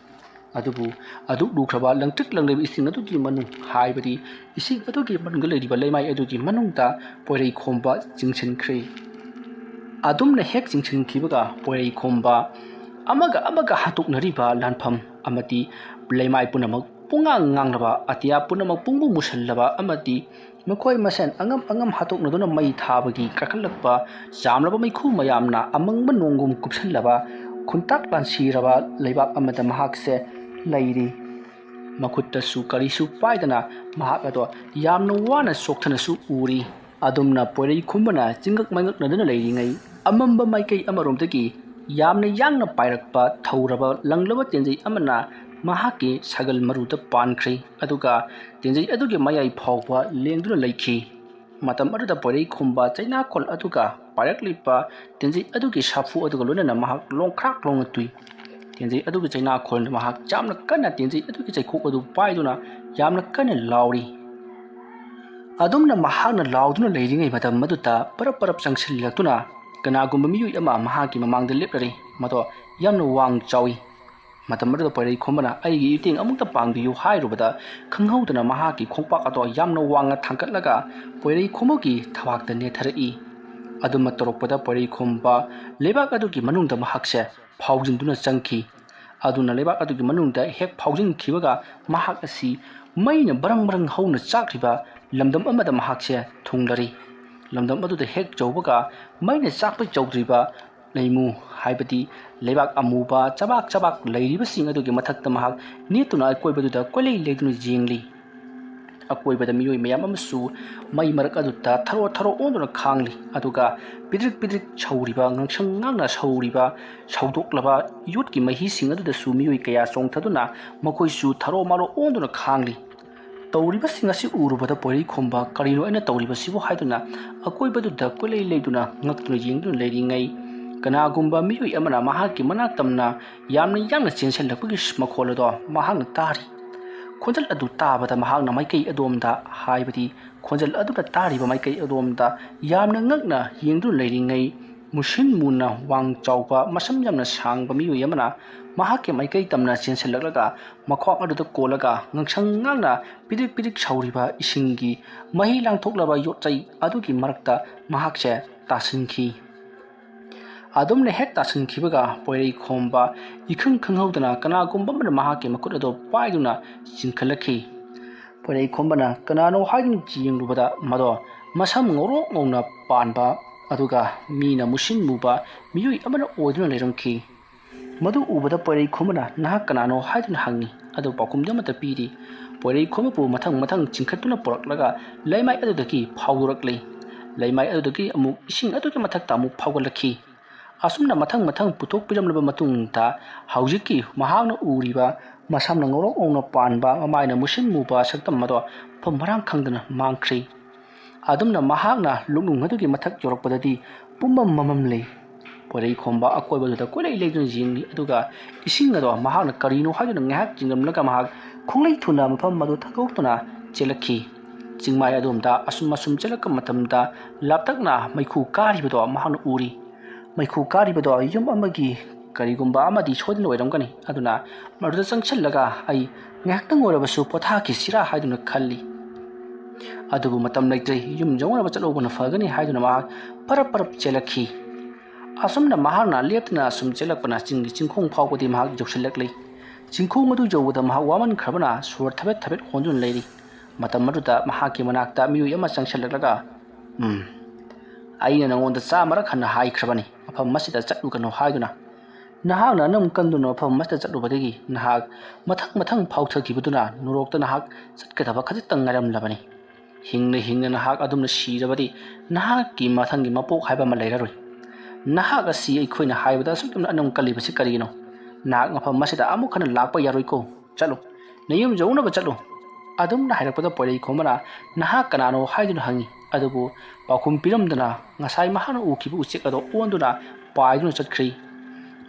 ꯑꯗꯨꯕꯨ ꯑꯗꯨꯛ ꯂꯨꯈ꯭ꯔꯕ ꯂꯪꯇ꯭ꯔꯤꯛ ꯂꯪꯂꯤꯕ ꯏꯁꯤꯡ ꯑꯗꯨꯒꯤ ꯃꯅꯨꯡ, ꯍꯥꯏꯕꯗꯤ ꯏꯁꯤꯡ ꯑꯗꯨꯒꯤ ꯃꯅꯨꯡꯗ ꯂꯩꯔꯤꯕ ꯂꯩꯃꯥꯏ ꯑꯗꯨꯒꯤ ꯃꯅꯨꯡꯗ ꯄꯣꯏꯔꯩꯈꯣꯝꯕ ꯆꯤꯡꯁꯤꯟꯈ꯭ꯔꯦ꯫ ꯑꯗꯨꯝꯅ ꯍꯦꯛ ꯆꯤꯡꯁꯤꯟꯈꯤꯕꯒ ꯄꯣꯏꯔꯩꯈꯣꯝꯕ ꯑꯃꯒ ꯑꯃꯒ ꯍꯥꯠꯇꯣꯛꯅꯔꯤꯕ ꯂꯥꯟꯐꯝ ꯑꯃꯗꯤ ꯂꯩꯃꯥꯏ ꯄꯨꯝꯅꯃꯛ ꯄꯨꯡꯉꯥꯡ ꯉꯥꯡꯂꯕ, ꯑꯇꯤꯌꯥ ꯄꯨꯝꯅꯃꯛ ꯄꯨꯡꯃꯨ ꯃꯨꯁꯜꯂꯕ ꯑꯃꯗꯤ ꯃꯈꯣꯏ ꯃꯁꯦꯟ ꯑꯉꯝ ꯑꯉꯝ ꯍꯥꯠꯇꯣꯛꯅꯗꯨꯅ ꯃꯩ ꯊꯥꯕꯒꯤ ꯀꯥꯈꯠꯂꯛꯄ ꯆꯥꯝꯂꯕ ꯃꯩꯈꯨ ꯃꯌꯥꯝꯅ ꯑꯃꯪꯕ ꯅꯣꯡꯒꯨꯝ ꯀꯨꯞꯁꯜꯂꯕ ꯈꯨꯟꯇꯥꯛ ꯂꯥꯟꯁꯤꯔꯕ ꯂꯩꯕꯥꯛ ꯑꯃꯗ ꯃꯍꯥꯛꯁꯦ ꯂꯩꯔꯤ꯫ ꯃꯈꯨꯠꯇꯁꯨ ꯀꯔꯤꯁꯨ ꯄꯥꯏꯗꯅ ꯃꯍꯥꯛ ꯑꯗꯣ ꯌꯥꯝꯅ ꯋꯥꯅ ꯆꯣꯛꯊꯅꯁꯨ ꯎꯔꯤ꯫ ꯑꯗꯨꯝꯅ ꯄꯣꯏꯔꯩꯈꯣꯝꯕꯅ ꯆꯤꯡꯉꯛ ꯃꯥꯏꯉꯛꯅꯗꯨꯅ ꯂꯩꯔꯤꯉꯩ, ꯑꯃꯝꯕ ꯃꯥꯏꯀꯩ ꯑꯃꯔꯣꯝꯗꯒꯤ ꯌꯥꯝꯅ ꯌꯥꯡꯅ ꯄꯥꯏꯔꯛꯄ ꯊꯧꯔꯕ ꯂꯪꯂꯕ ꯇꯦꯟꯖꯩ ꯑꯃꯅ ꯃꯍꯥꯛꯀꯤ ꯁꯥꯒꯜ ꯃꯔꯨꯗ ꯄꯥꯟꯈ꯭ꯔꯦ, ꯑꯗꯨꯒ ꯇꯦꯟꯖꯩ ꯑꯗꯨꯒꯤ ꯃꯌꯥꯏ ꯐꯥꯎꯕ ꯂꯦꯡꯗꯨꯅ ꯂꯩꯈꯤ꯫ ꯃꯇꯝ ꯑꯗꯨꯗ ꯄꯣꯏꯔꯩꯈꯣꯝꯕ ꯆꯩꯅꯥꯈꯣꯜ ꯑꯗꯨꯒ ꯄꯥꯏꯔꯛꯂꯤꯕ ꯇꯦꯟꯖꯩ ꯑꯗꯨꯒꯤ ꯁꯥꯐꯨ ꯑꯗꯨꯒ ꯂꯣꯏꯅꯅ ꯃꯍꯥꯛ ꯂꯣꯡꯈ꯭ꯔꯥꯛ ꯂꯣꯡꯅ ꯇꯨꯏ꯫ ꯇꯦꯟꯖꯩ ꯑꯗꯨꯒꯤ ꯆꯩꯅꯥꯈꯣꯜꯅ ꯃꯍꯥꯛ ꯌꯥꯝꯅ ꯀꯟꯅ ꯇꯦꯟꯖꯩ ꯑꯗꯨꯒꯤ ꯆꯩꯈꯣꯛ ꯑꯗꯨ ꯄꯥꯏꯗꯨꯅ ꯌꯥꯝꯅ ꯀꯟꯅ ꯂꯥꯎꯔꯤ꯫ ꯑꯗꯨꯝꯅ ꯃꯍꯥꯛꯅ ꯂꯥꯎꯗꯨꯅ ꯂꯩꯔꯤꯉꯩ ꯃꯇꯝ ꯑꯗꯨꯗ ꯄꯔꯞ ꯄꯔꯞ ꯆꯪꯁꯤꯜꯂꯛꯇꯨꯅ ꯀꯅꯥꯒꯨꯝꯕ ꯃꯤꯑꯣꯏ ꯑꯃ ꯃꯍꯥꯛꯀꯤ ꯃꯃꯥꯡꯗ ꯂꯦꯞꯂꯔꯤ꯫ ꯃꯗꯣ ꯌꯥꯝꯅ ꯋꯥꯡ ꯆꯥꯎꯏ꯫ ꯃꯇꯝ ꯑꯗꯨꯗ ꯄꯣꯏꯔꯩꯈꯣꯝꯕꯅ "ꯑꯩꯒꯤ ꯏꯇꯦꯡ ꯑꯃꯨꯛꯇ ꯄꯥꯡꯕꯤꯌꯨ" ꯍꯥꯏꯔꯨꯕꯗ, ꯈꯪꯍꯧꯗꯅ ꯃꯍꯥꯛꯀꯤ ꯈꯣꯡꯄꯥꯛ ꯑꯗꯣ ꯌꯥꯝꯅ ꯋꯥꯡꯅ ꯊꯥꯡꯒꯠꯂꯒ ꯄꯣꯏꯔꯩꯈꯣꯝꯕꯒꯤ ꯊꯕꯥꯛꯇ ꯅꯦꯠꯊꯔꯛꯏ꯫ ꯑꯗꯨꯃ ꯇꯧꯔꯛꯄꯗ ꯄꯣꯏꯔꯩꯈꯣꯝꯕ ꯂꯩꯕꯥꯛ ꯑꯗꯨꯒꯤ ꯃꯅꯨꯡꯗ ꯃꯍꯥꯛꯁꯦ ꯐꯥꯎꯖꯤꯟꯗꯨꯅ ꯆꯪꯈꯤ꯫ ꯑꯗꯨꯅ ꯂꯩꯕꯥꯛ ꯑꯗꯨꯒꯤ ꯃꯅꯨꯡꯗ ꯍꯦꯛ ꯐꯥꯎꯖꯤꯟꯈꯤꯕꯒ, ꯃꯍꯥꯛ ꯑꯁꯤ ꯃꯩꯅ ꯕꯔꯪ ꯕꯔꯪ ꯍꯧꯅ ꯆꯥꯛꯂꯤꯕ ꯂꯝꯗꯝ ꯑꯃꯗ ꯃꯍꯥꯛꯁꯦ ꯊꯨꯡꯂꯔꯤ꯫ ꯂꯝꯗꯝ ꯑꯗꯨꯗ ꯍꯦꯛ ꯌꯧꯕꯒ, ꯃꯩꯅ ꯆꯥꯛꯄ ꯌꯧꯗ꯭ꯔꯤꯕ ꯂꯩꯃꯨ, ꯍꯥꯏꯕꯗꯤ ꯂꯩꯕꯥꯛ ꯑꯃꯨꯕ ꯆꯕꯥꯛ ꯆꯕꯥꯛ ꯂꯩꯔꯤꯕꯁꯤꯡ ꯑꯗꯨꯒꯤ ꯃꯊꯛꯇ ꯃꯍꯥꯛ ꯅꯦꯠꯇꯨꯅ ꯑꯀꯣꯏꯕꯗꯨꯗ ꯀꯣꯏꯂꯩ ꯂꯩꯗꯨꯅ ꯌꯦꯡꯂꯤ꯫ ꯑꯀꯣꯏꯕꯗ ꯃꯤꯑꯣꯏ ꯃꯌꯥꯝ ꯑꯃꯁꯨ ꯃꯩ ꯃꯔꯛ ꯑꯗꯨꯗ ꯊꯔꯣ ꯊꯔꯣ ꯑꯣꯟꯗꯨꯅ ꯈꯥꯡꯂꯤ꯫ ꯑꯗꯨꯒ ꯄꯤꯗ꯭ꯔꯤꯛ ꯄꯤꯗ꯭ꯔꯤꯛ ꯁꯧꯔꯤꯕ, ꯉꯥꯡꯁꯪ ꯉꯥꯡꯅ ꯁꯧꯔꯤꯕ, ꯁꯧꯗꯣꯛꯂꯕ ꯌꯣꯠꯀꯤ ꯃꯍꯤꯁꯤꯡ ꯑꯗꯨꯗꯁꯨ ꯃꯤꯑꯣꯏ ꯀꯌꯥ ꯆꯣꯡꯊꯗꯨꯅ ꯃꯈꯣꯏꯁꯨ ꯊꯔꯣ ꯃꯥꯔꯣ ꯑꯣꯟꯗꯨꯅ ꯈꯥꯡꯂꯤ꯫ ꯇꯧꯔꯤꯕꯁꯤꯡ ꯑꯁꯤ ꯎꯔꯨꯕꯗ ꯄꯣꯏꯔꯩꯈꯣꯝꯕ "ꯀꯔꯤꯅꯣ ꯑꯩꯅ ꯇꯧꯔꯤꯕꯁꯤꯕꯨ?" ꯍꯥꯏꯗꯨꯅ ꯑꯀꯣꯏꯕꯗꯨꯗ ꯀꯣꯏꯂꯩ ꯂꯩꯗꯨꯅ ꯉꯛꯇꯨꯅ ꯌꯦꯡꯗꯨꯅ ꯂꯩꯔꯤꯉꯩ, ꯀꯅꯥꯒꯨꯝꯕ ꯃꯤꯑꯣꯏ ꯑꯃꯅ ꯃꯍꯥꯛꯀꯤ ꯃꯅꯥꯛ ꯇꯝꯅ ꯌꯥꯝꯅ ꯌꯥꯡꯅ ꯆꯦꯟꯁꯤꯜꯂꯛꯄꯒꯤ ꯃꯈꯣꯜ ꯑꯗꯣ ꯃꯍꯥꯛꯅ ꯇꯥꯔꯤ꯫ ꯈꯣꯟꯖꯦꯜ ꯑꯗꯨ ꯇꯥꯕꯗ ꯃꯍꯥꯛꯅ ꯃꯥꯏꯀꯩ ꯑꯗꯣꯝꯗ, ꯍꯥꯏꯕꯗꯤ ꯈꯣꯟꯖꯦꯜ ꯑꯗꯨꯅ ꯇꯥꯔꯤꯕ ꯃꯥꯏꯀꯩ ꯑꯗꯣꯝꯗ ꯌꯥꯝꯅ ꯉꯛꯅ ꯌꯦꯡꯗꯨꯅ ꯂꯩꯔꯤꯉꯩ, ꯃꯨꯁꯤꯟ ꯃꯨꯅ ꯋꯥꯡ ꯆꯥꯎꯕ, ꯃꯁꯝ ꯌꯥꯝꯅ ꯁꯥꯡꯕ ꯃꯤꯑꯣꯏ ꯑꯃꯅ ꯃꯍꯥꯛꯀꯤ ꯃꯥꯏꯀꯩ ꯇꯝꯅ ꯆꯦꯟꯁꯤꯜꯂꯛꯂꯒ ꯃꯈ꯭ꯋꯥꯡ ꯑꯗꯨꯗ ꯀꯣꯜꯂꯒ ꯉꯥꯡꯁꯪ ꯉꯥꯡꯅ ꯄꯤꯗ꯭ꯔꯤꯛ ꯄꯤꯗ꯭ꯔꯤꯛ ꯁꯧꯔꯤꯕ ꯏꯁꯤꯡꯒꯤ ꯃꯍꯤ ꯂꯥꯡꯊꯣꯛꯂꯕ ꯌꯣꯠꯆꯩ ꯑꯗꯨꯒꯤ ꯃꯔꯛꯇ ꯃꯍꯥꯛꯁꯦ ꯇꯥꯁꯤꯟꯈꯤ꯫ ꯑꯗꯨꯝꯅ ꯍꯦꯛ ꯇꯥꯁꯤꯟꯈꯤꯕꯒ ꯄꯣꯏꯔꯩꯈꯣꯝꯕ ꯏꯈꯪ ꯈꯪꯍꯧꯗꯅ ꯀꯅꯥꯒꯨꯝꯕ ꯑꯃꯅ ꯃꯍꯥꯛꯀꯤ ꯃꯈꯨꯠ ꯑꯗꯨ ꯄꯥꯏꯗꯨꯅ ꯆꯤꯡꯈꯠꯂꯛꯈꯤ꯫ ꯄꯣꯏꯔꯩꯈꯣꯝꯕꯅ ꯀꯅꯥꯅꯣ ꯍꯥꯏꯗꯨꯅ ꯌꯦꯡꯂꯨꯕꯗ ꯃꯗꯣ ꯃꯁꯝ ꯉꯧꯔꯣꯛ ꯉꯧꯅ ꯄꯥꯟꯕ ꯑꯗꯨꯒ ꯃꯤꯅ ꯃꯨꯁꯤꯟ ꯃꯨꯕ ꯃꯤꯑꯣꯏ ꯑꯃꯅ ꯑꯣꯏꯗꯨꯅ ꯂꯩꯔꯝꯈꯤ꯫ ꯃꯗꯨ ꯎꯕꯗ ꯄꯣꯏꯔꯩꯈꯣꯝꯕꯅ "ꯅꯍꯥꯛ ꯀꯅꯥꯅꯣ?" ꯍꯥꯏꯗꯨꯅ ꯍꯪꯉꯤ꯫ ꯑꯗꯨ ꯄꯥꯎꯈꯨꯝꯗꯤ ꯑꯃꯠꯇ ꯄꯤꯗꯦ꯫ ꯄꯣꯏꯔꯩꯈꯣꯝꯕꯕꯨ ꯃꯊꯪ ꯃꯊꯪ ꯆꯤꯡꯈꯠꯇꯨꯅ ꯄꯨꯔꯛꯂꯒ ꯂꯩꯃꯥꯏ ꯑꯗꯨꯗꯒꯤ ꯐꯥꯎꯗꯣꯔꯛꯂꯤ꯫ ꯂꯩꯃꯥꯏ ꯑꯗꯨꯗꯒꯤ ꯑꯃꯨꯛ ꯏꯁꯤꯡ ꯑꯗꯨꯒꯤ ꯃꯊꯛꯇ ꯑꯃꯨꯛ ꯐꯥꯎꯒꯠꯂꯛꯈꯤ꯫ ꯑꯁꯨꯝꯅ ꯃꯊꯪ ꯃꯊꯪ ꯄꯨꯊꯣꯛꯄꯤꯔꯝꯂꯕ ꯃꯇꯨꯡꯗ ꯍꯧꯖꯤꯛꯀꯤ ꯃꯍꯥꯛꯅ ꯎꯔꯤꯕ ꯃꯁꯝꯅ ꯉꯧꯔꯣꯛ ꯉꯧꯅ ꯄꯥꯟꯕ, ꯃꯃꯥꯏꯅ ꯃꯨꯁꯤꯟ ꯃꯨꯕ ꯁꯛꯇꯝ ꯑꯗꯣ ꯃꯐꯝ ꯃꯔꯥꯡ ꯈꯪꯗꯅ ꯃꯥꯡꯈ꯭ꯔꯦ꯫ ꯑꯗꯨꯝꯅ ꯃꯍꯥꯛꯅ ꯂꯨꯛꯅꯨꯡ ꯑꯗꯨꯒꯤ ꯃꯊꯛ ꯌꯧꯔꯛꯄꯗꯗꯤ ꯄꯨꯝꯃꯝ ꯃꯝꯃꯝꯂꯦ꯫ ꯄꯣꯏꯔꯩꯈꯣꯝꯕ ꯑꯀꯣꯏꯕꯗꯨꯗ ꯀꯣꯏꯂꯩ ꯂꯩꯗꯨꯅ ꯌꯦꯡꯂꯤ, ꯑꯗꯨꯒ ꯏꯁꯤꯡ ꯑꯗꯣ ꯃꯍꯥꯛꯅ ꯀꯔꯤꯅꯣ ꯍꯥꯏꯗꯨꯅ ꯉꯥꯏꯍꯥꯛ ꯆꯤꯡꯂꯝꯂꯒ ꯃꯍꯥꯛ ꯈꯣꯡꯂꯩ ꯊꯨꯅ ꯃꯐꯝ ꯑꯗꯨ ꯊꯥꯗꯣꯛꯇꯨꯅ ꯆꯦꯜꯂꯛꯈꯤ꯫ ꯆꯤꯡꯃꯥꯏ ꯑꯗꯣꯝꯗ ꯑꯁꯨꯝ ꯑꯁꯨꯝ ꯆꯦꯜꯂꯛꯄ ꯃꯇꯝꯗ ꯂꯥꯞꯇꯛꯅ ꯃꯩꯈꯨ ꯀꯥꯔꯤꯕꯗꯣ ꯃꯍꯥꯛꯅ ꯎꯔꯤ꯫ ꯃꯩꯈꯨ ꯀꯥꯔꯤꯕꯗꯣ ꯌꯨꯝ ꯑꯃꯒꯤ ꯀꯔꯤꯒꯨꯝꯕ ꯑꯃꯗꯤ ꯁꯣꯏꯗꯅ ꯑꯣꯏꯔꯝꯒꯅꯤ꯫ ꯑꯗꯨꯅ ꯃꯗꯨꯗ ꯆꯪꯁꯤꯜꯂꯒ ꯑꯩ ꯉꯥꯏꯍꯥꯛꯇꯪ ꯑꯣꯏꯔꯕꯁꯨ ꯄꯣꯊꯥꯈꯤꯁꯤꯔꯥ ꯍꯥꯏꯗꯨꯅ ꯈꯜꯂꯤ꯫ ꯑꯗꯨꯕꯨ ꯃꯇꯝ ꯂꯩꯇ꯭ꯔꯦ, ꯌꯨꯝ ꯌꯧꯅꯕ ꯆꯠꯍꯧꯕꯅ ꯐꯒꯅꯤ ꯍꯥꯏꯗꯨꯅ ꯃꯍꯥꯛ ꯄꯔꯞ ꯄꯔꯞ ꯆꯦꯜꯂꯛꯈꯤ꯫ ꯑꯁꯨꯝꯅ ꯃꯍꯥꯛꯅ ꯂꯦꯞꯇꯅ ꯑꯁꯨꯝ ꯆꯦꯜꯂꯛꯄꯅ ꯆꯤꯡꯒꯤ ꯆꯤꯡꯈꯣꯡ ꯐꯥꯎꯕꯗꯤ ꯃꯍꯥꯛ ꯌꯧꯁꯤꯜꯂꯛꯂꯤ꯫ ꯆꯤꯡꯈꯣꯡ ꯑꯗꯨ ꯌꯧꯕꯗ ꯃꯍꯥꯛ ꯋꯥꯃꯟꯈ꯭ꯔꯕꯅ ꯁꯣꯔ ꯊꯕꯦꯠ ꯊꯕꯦꯠ ꯍꯣꯟꯗꯨꯅ ꯂꯩꯔꯤ꯫ ꯃꯇꯝ ꯑꯗꯨꯗ ꯃꯍꯥꯛꯀꯤ ꯃꯅꯥꯛꯇ ꯃꯤꯑꯣꯏ ꯑꯃ ꯆꯪꯁꯤꯜꯂꯛꯂꯒ, "ꯎꯝ, ꯑꯩꯅ ꯅꯉꯣꯟꯗ ꯆꯥꯝꯃꯔꯛ ꯍꯟꯅ ꯍꯥꯏꯈ꯭ꯔꯕꯅꯤ, ꯃꯐꯝ ꯑꯁꯤꯗ ꯆꯠꯂꯨꯒꯅꯨ ꯍꯥꯏꯗꯨꯅ꯫ ꯅꯍꯥꯛꯅ ꯑꯅꯝ ꯀꯟꯗꯨꯅ ꯃꯐꯝ ꯑꯃꯁꯤꯗ ꯆꯠꯂꯨꯕꯗꯒꯤ ꯅꯍꯥꯛ ꯃꯊꯪ ꯃꯊꯪ ꯐꯥꯎꯊꯈꯤꯕꯗꯨꯅ ꯅꯣꯔꯣꯛꯇ ꯅꯍꯥꯛ ꯆꯠꯀꯗꯕ ꯈꯖꯤꯛꯇꯪ ꯉꯥꯏꯔꯝꯂꯕꯅꯤ꯫ ꯍꯤꯡꯅ ꯍꯤꯡꯅ ꯅꯍꯥꯛ ꯑꯗꯨꯝꯅ ꯁꯤꯔꯕꯗꯤ ꯅꯍꯥꯛꯀꯤ ꯃꯊꯪꯒꯤ ꯃꯄꯣꯛ ꯍꯥꯏꯕ ꯑꯃ ꯂꯩꯔꯔꯣꯏ꯫ ꯅꯍꯥꯛ ꯑꯁꯤ ꯑꯩꯈꯣꯏꯅ ꯍꯥꯏꯕꯗ ꯑꯁꯨꯛ ꯌꯥꯝꯅ ꯑꯅꯝ ꯀꯜꯂꯤꯕꯁꯤ ꯀꯔꯤꯒꯤꯅꯣ? ꯅꯍꯥꯛ ꯃꯐꯝ ꯑꯁꯤꯗ ꯑꯃꯨꯛ ꯍꯟꯅ ꯂꯥꯛꯄ ꯌꯥꯔꯣꯏꯀꯣ꯫ ꯆꯠꯂꯨ, ꯅꯌꯨꯝ ꯌꯧꯅꯕ ꯆꯠꯂꯨ꯫ ꯑꯗꯨꯝꯅ ꯍꯥꯏꯔꯛꯄꯗ ꯄꯣꯏꯔꯩ ꯈꯣꯝꯕꯅ ꯅꯍꯥꯛ ꯀꯅꯥꯅꯣ ꯍꯥꯏꯗꯨꯅ ꯍꯪꯉꯤ꯫ ꯑꯗꯨꯕꯨ ꯄꯥꯎꯈꯨꯝ ꯄꯤꯔꯝꯗꯅ ꯉꯁꯥꯏ ꯃꯍꯥꯛꯅ ꯎꯈꯤꯕ ꯎꯆꯦꯛ ꯑꯗꯣ ꯑꯣꯟꯗꯨꯅ ꯄꯥꯏꯗꯨꯅ ꯆꯠꯈ꯭ꯔꯤ꯫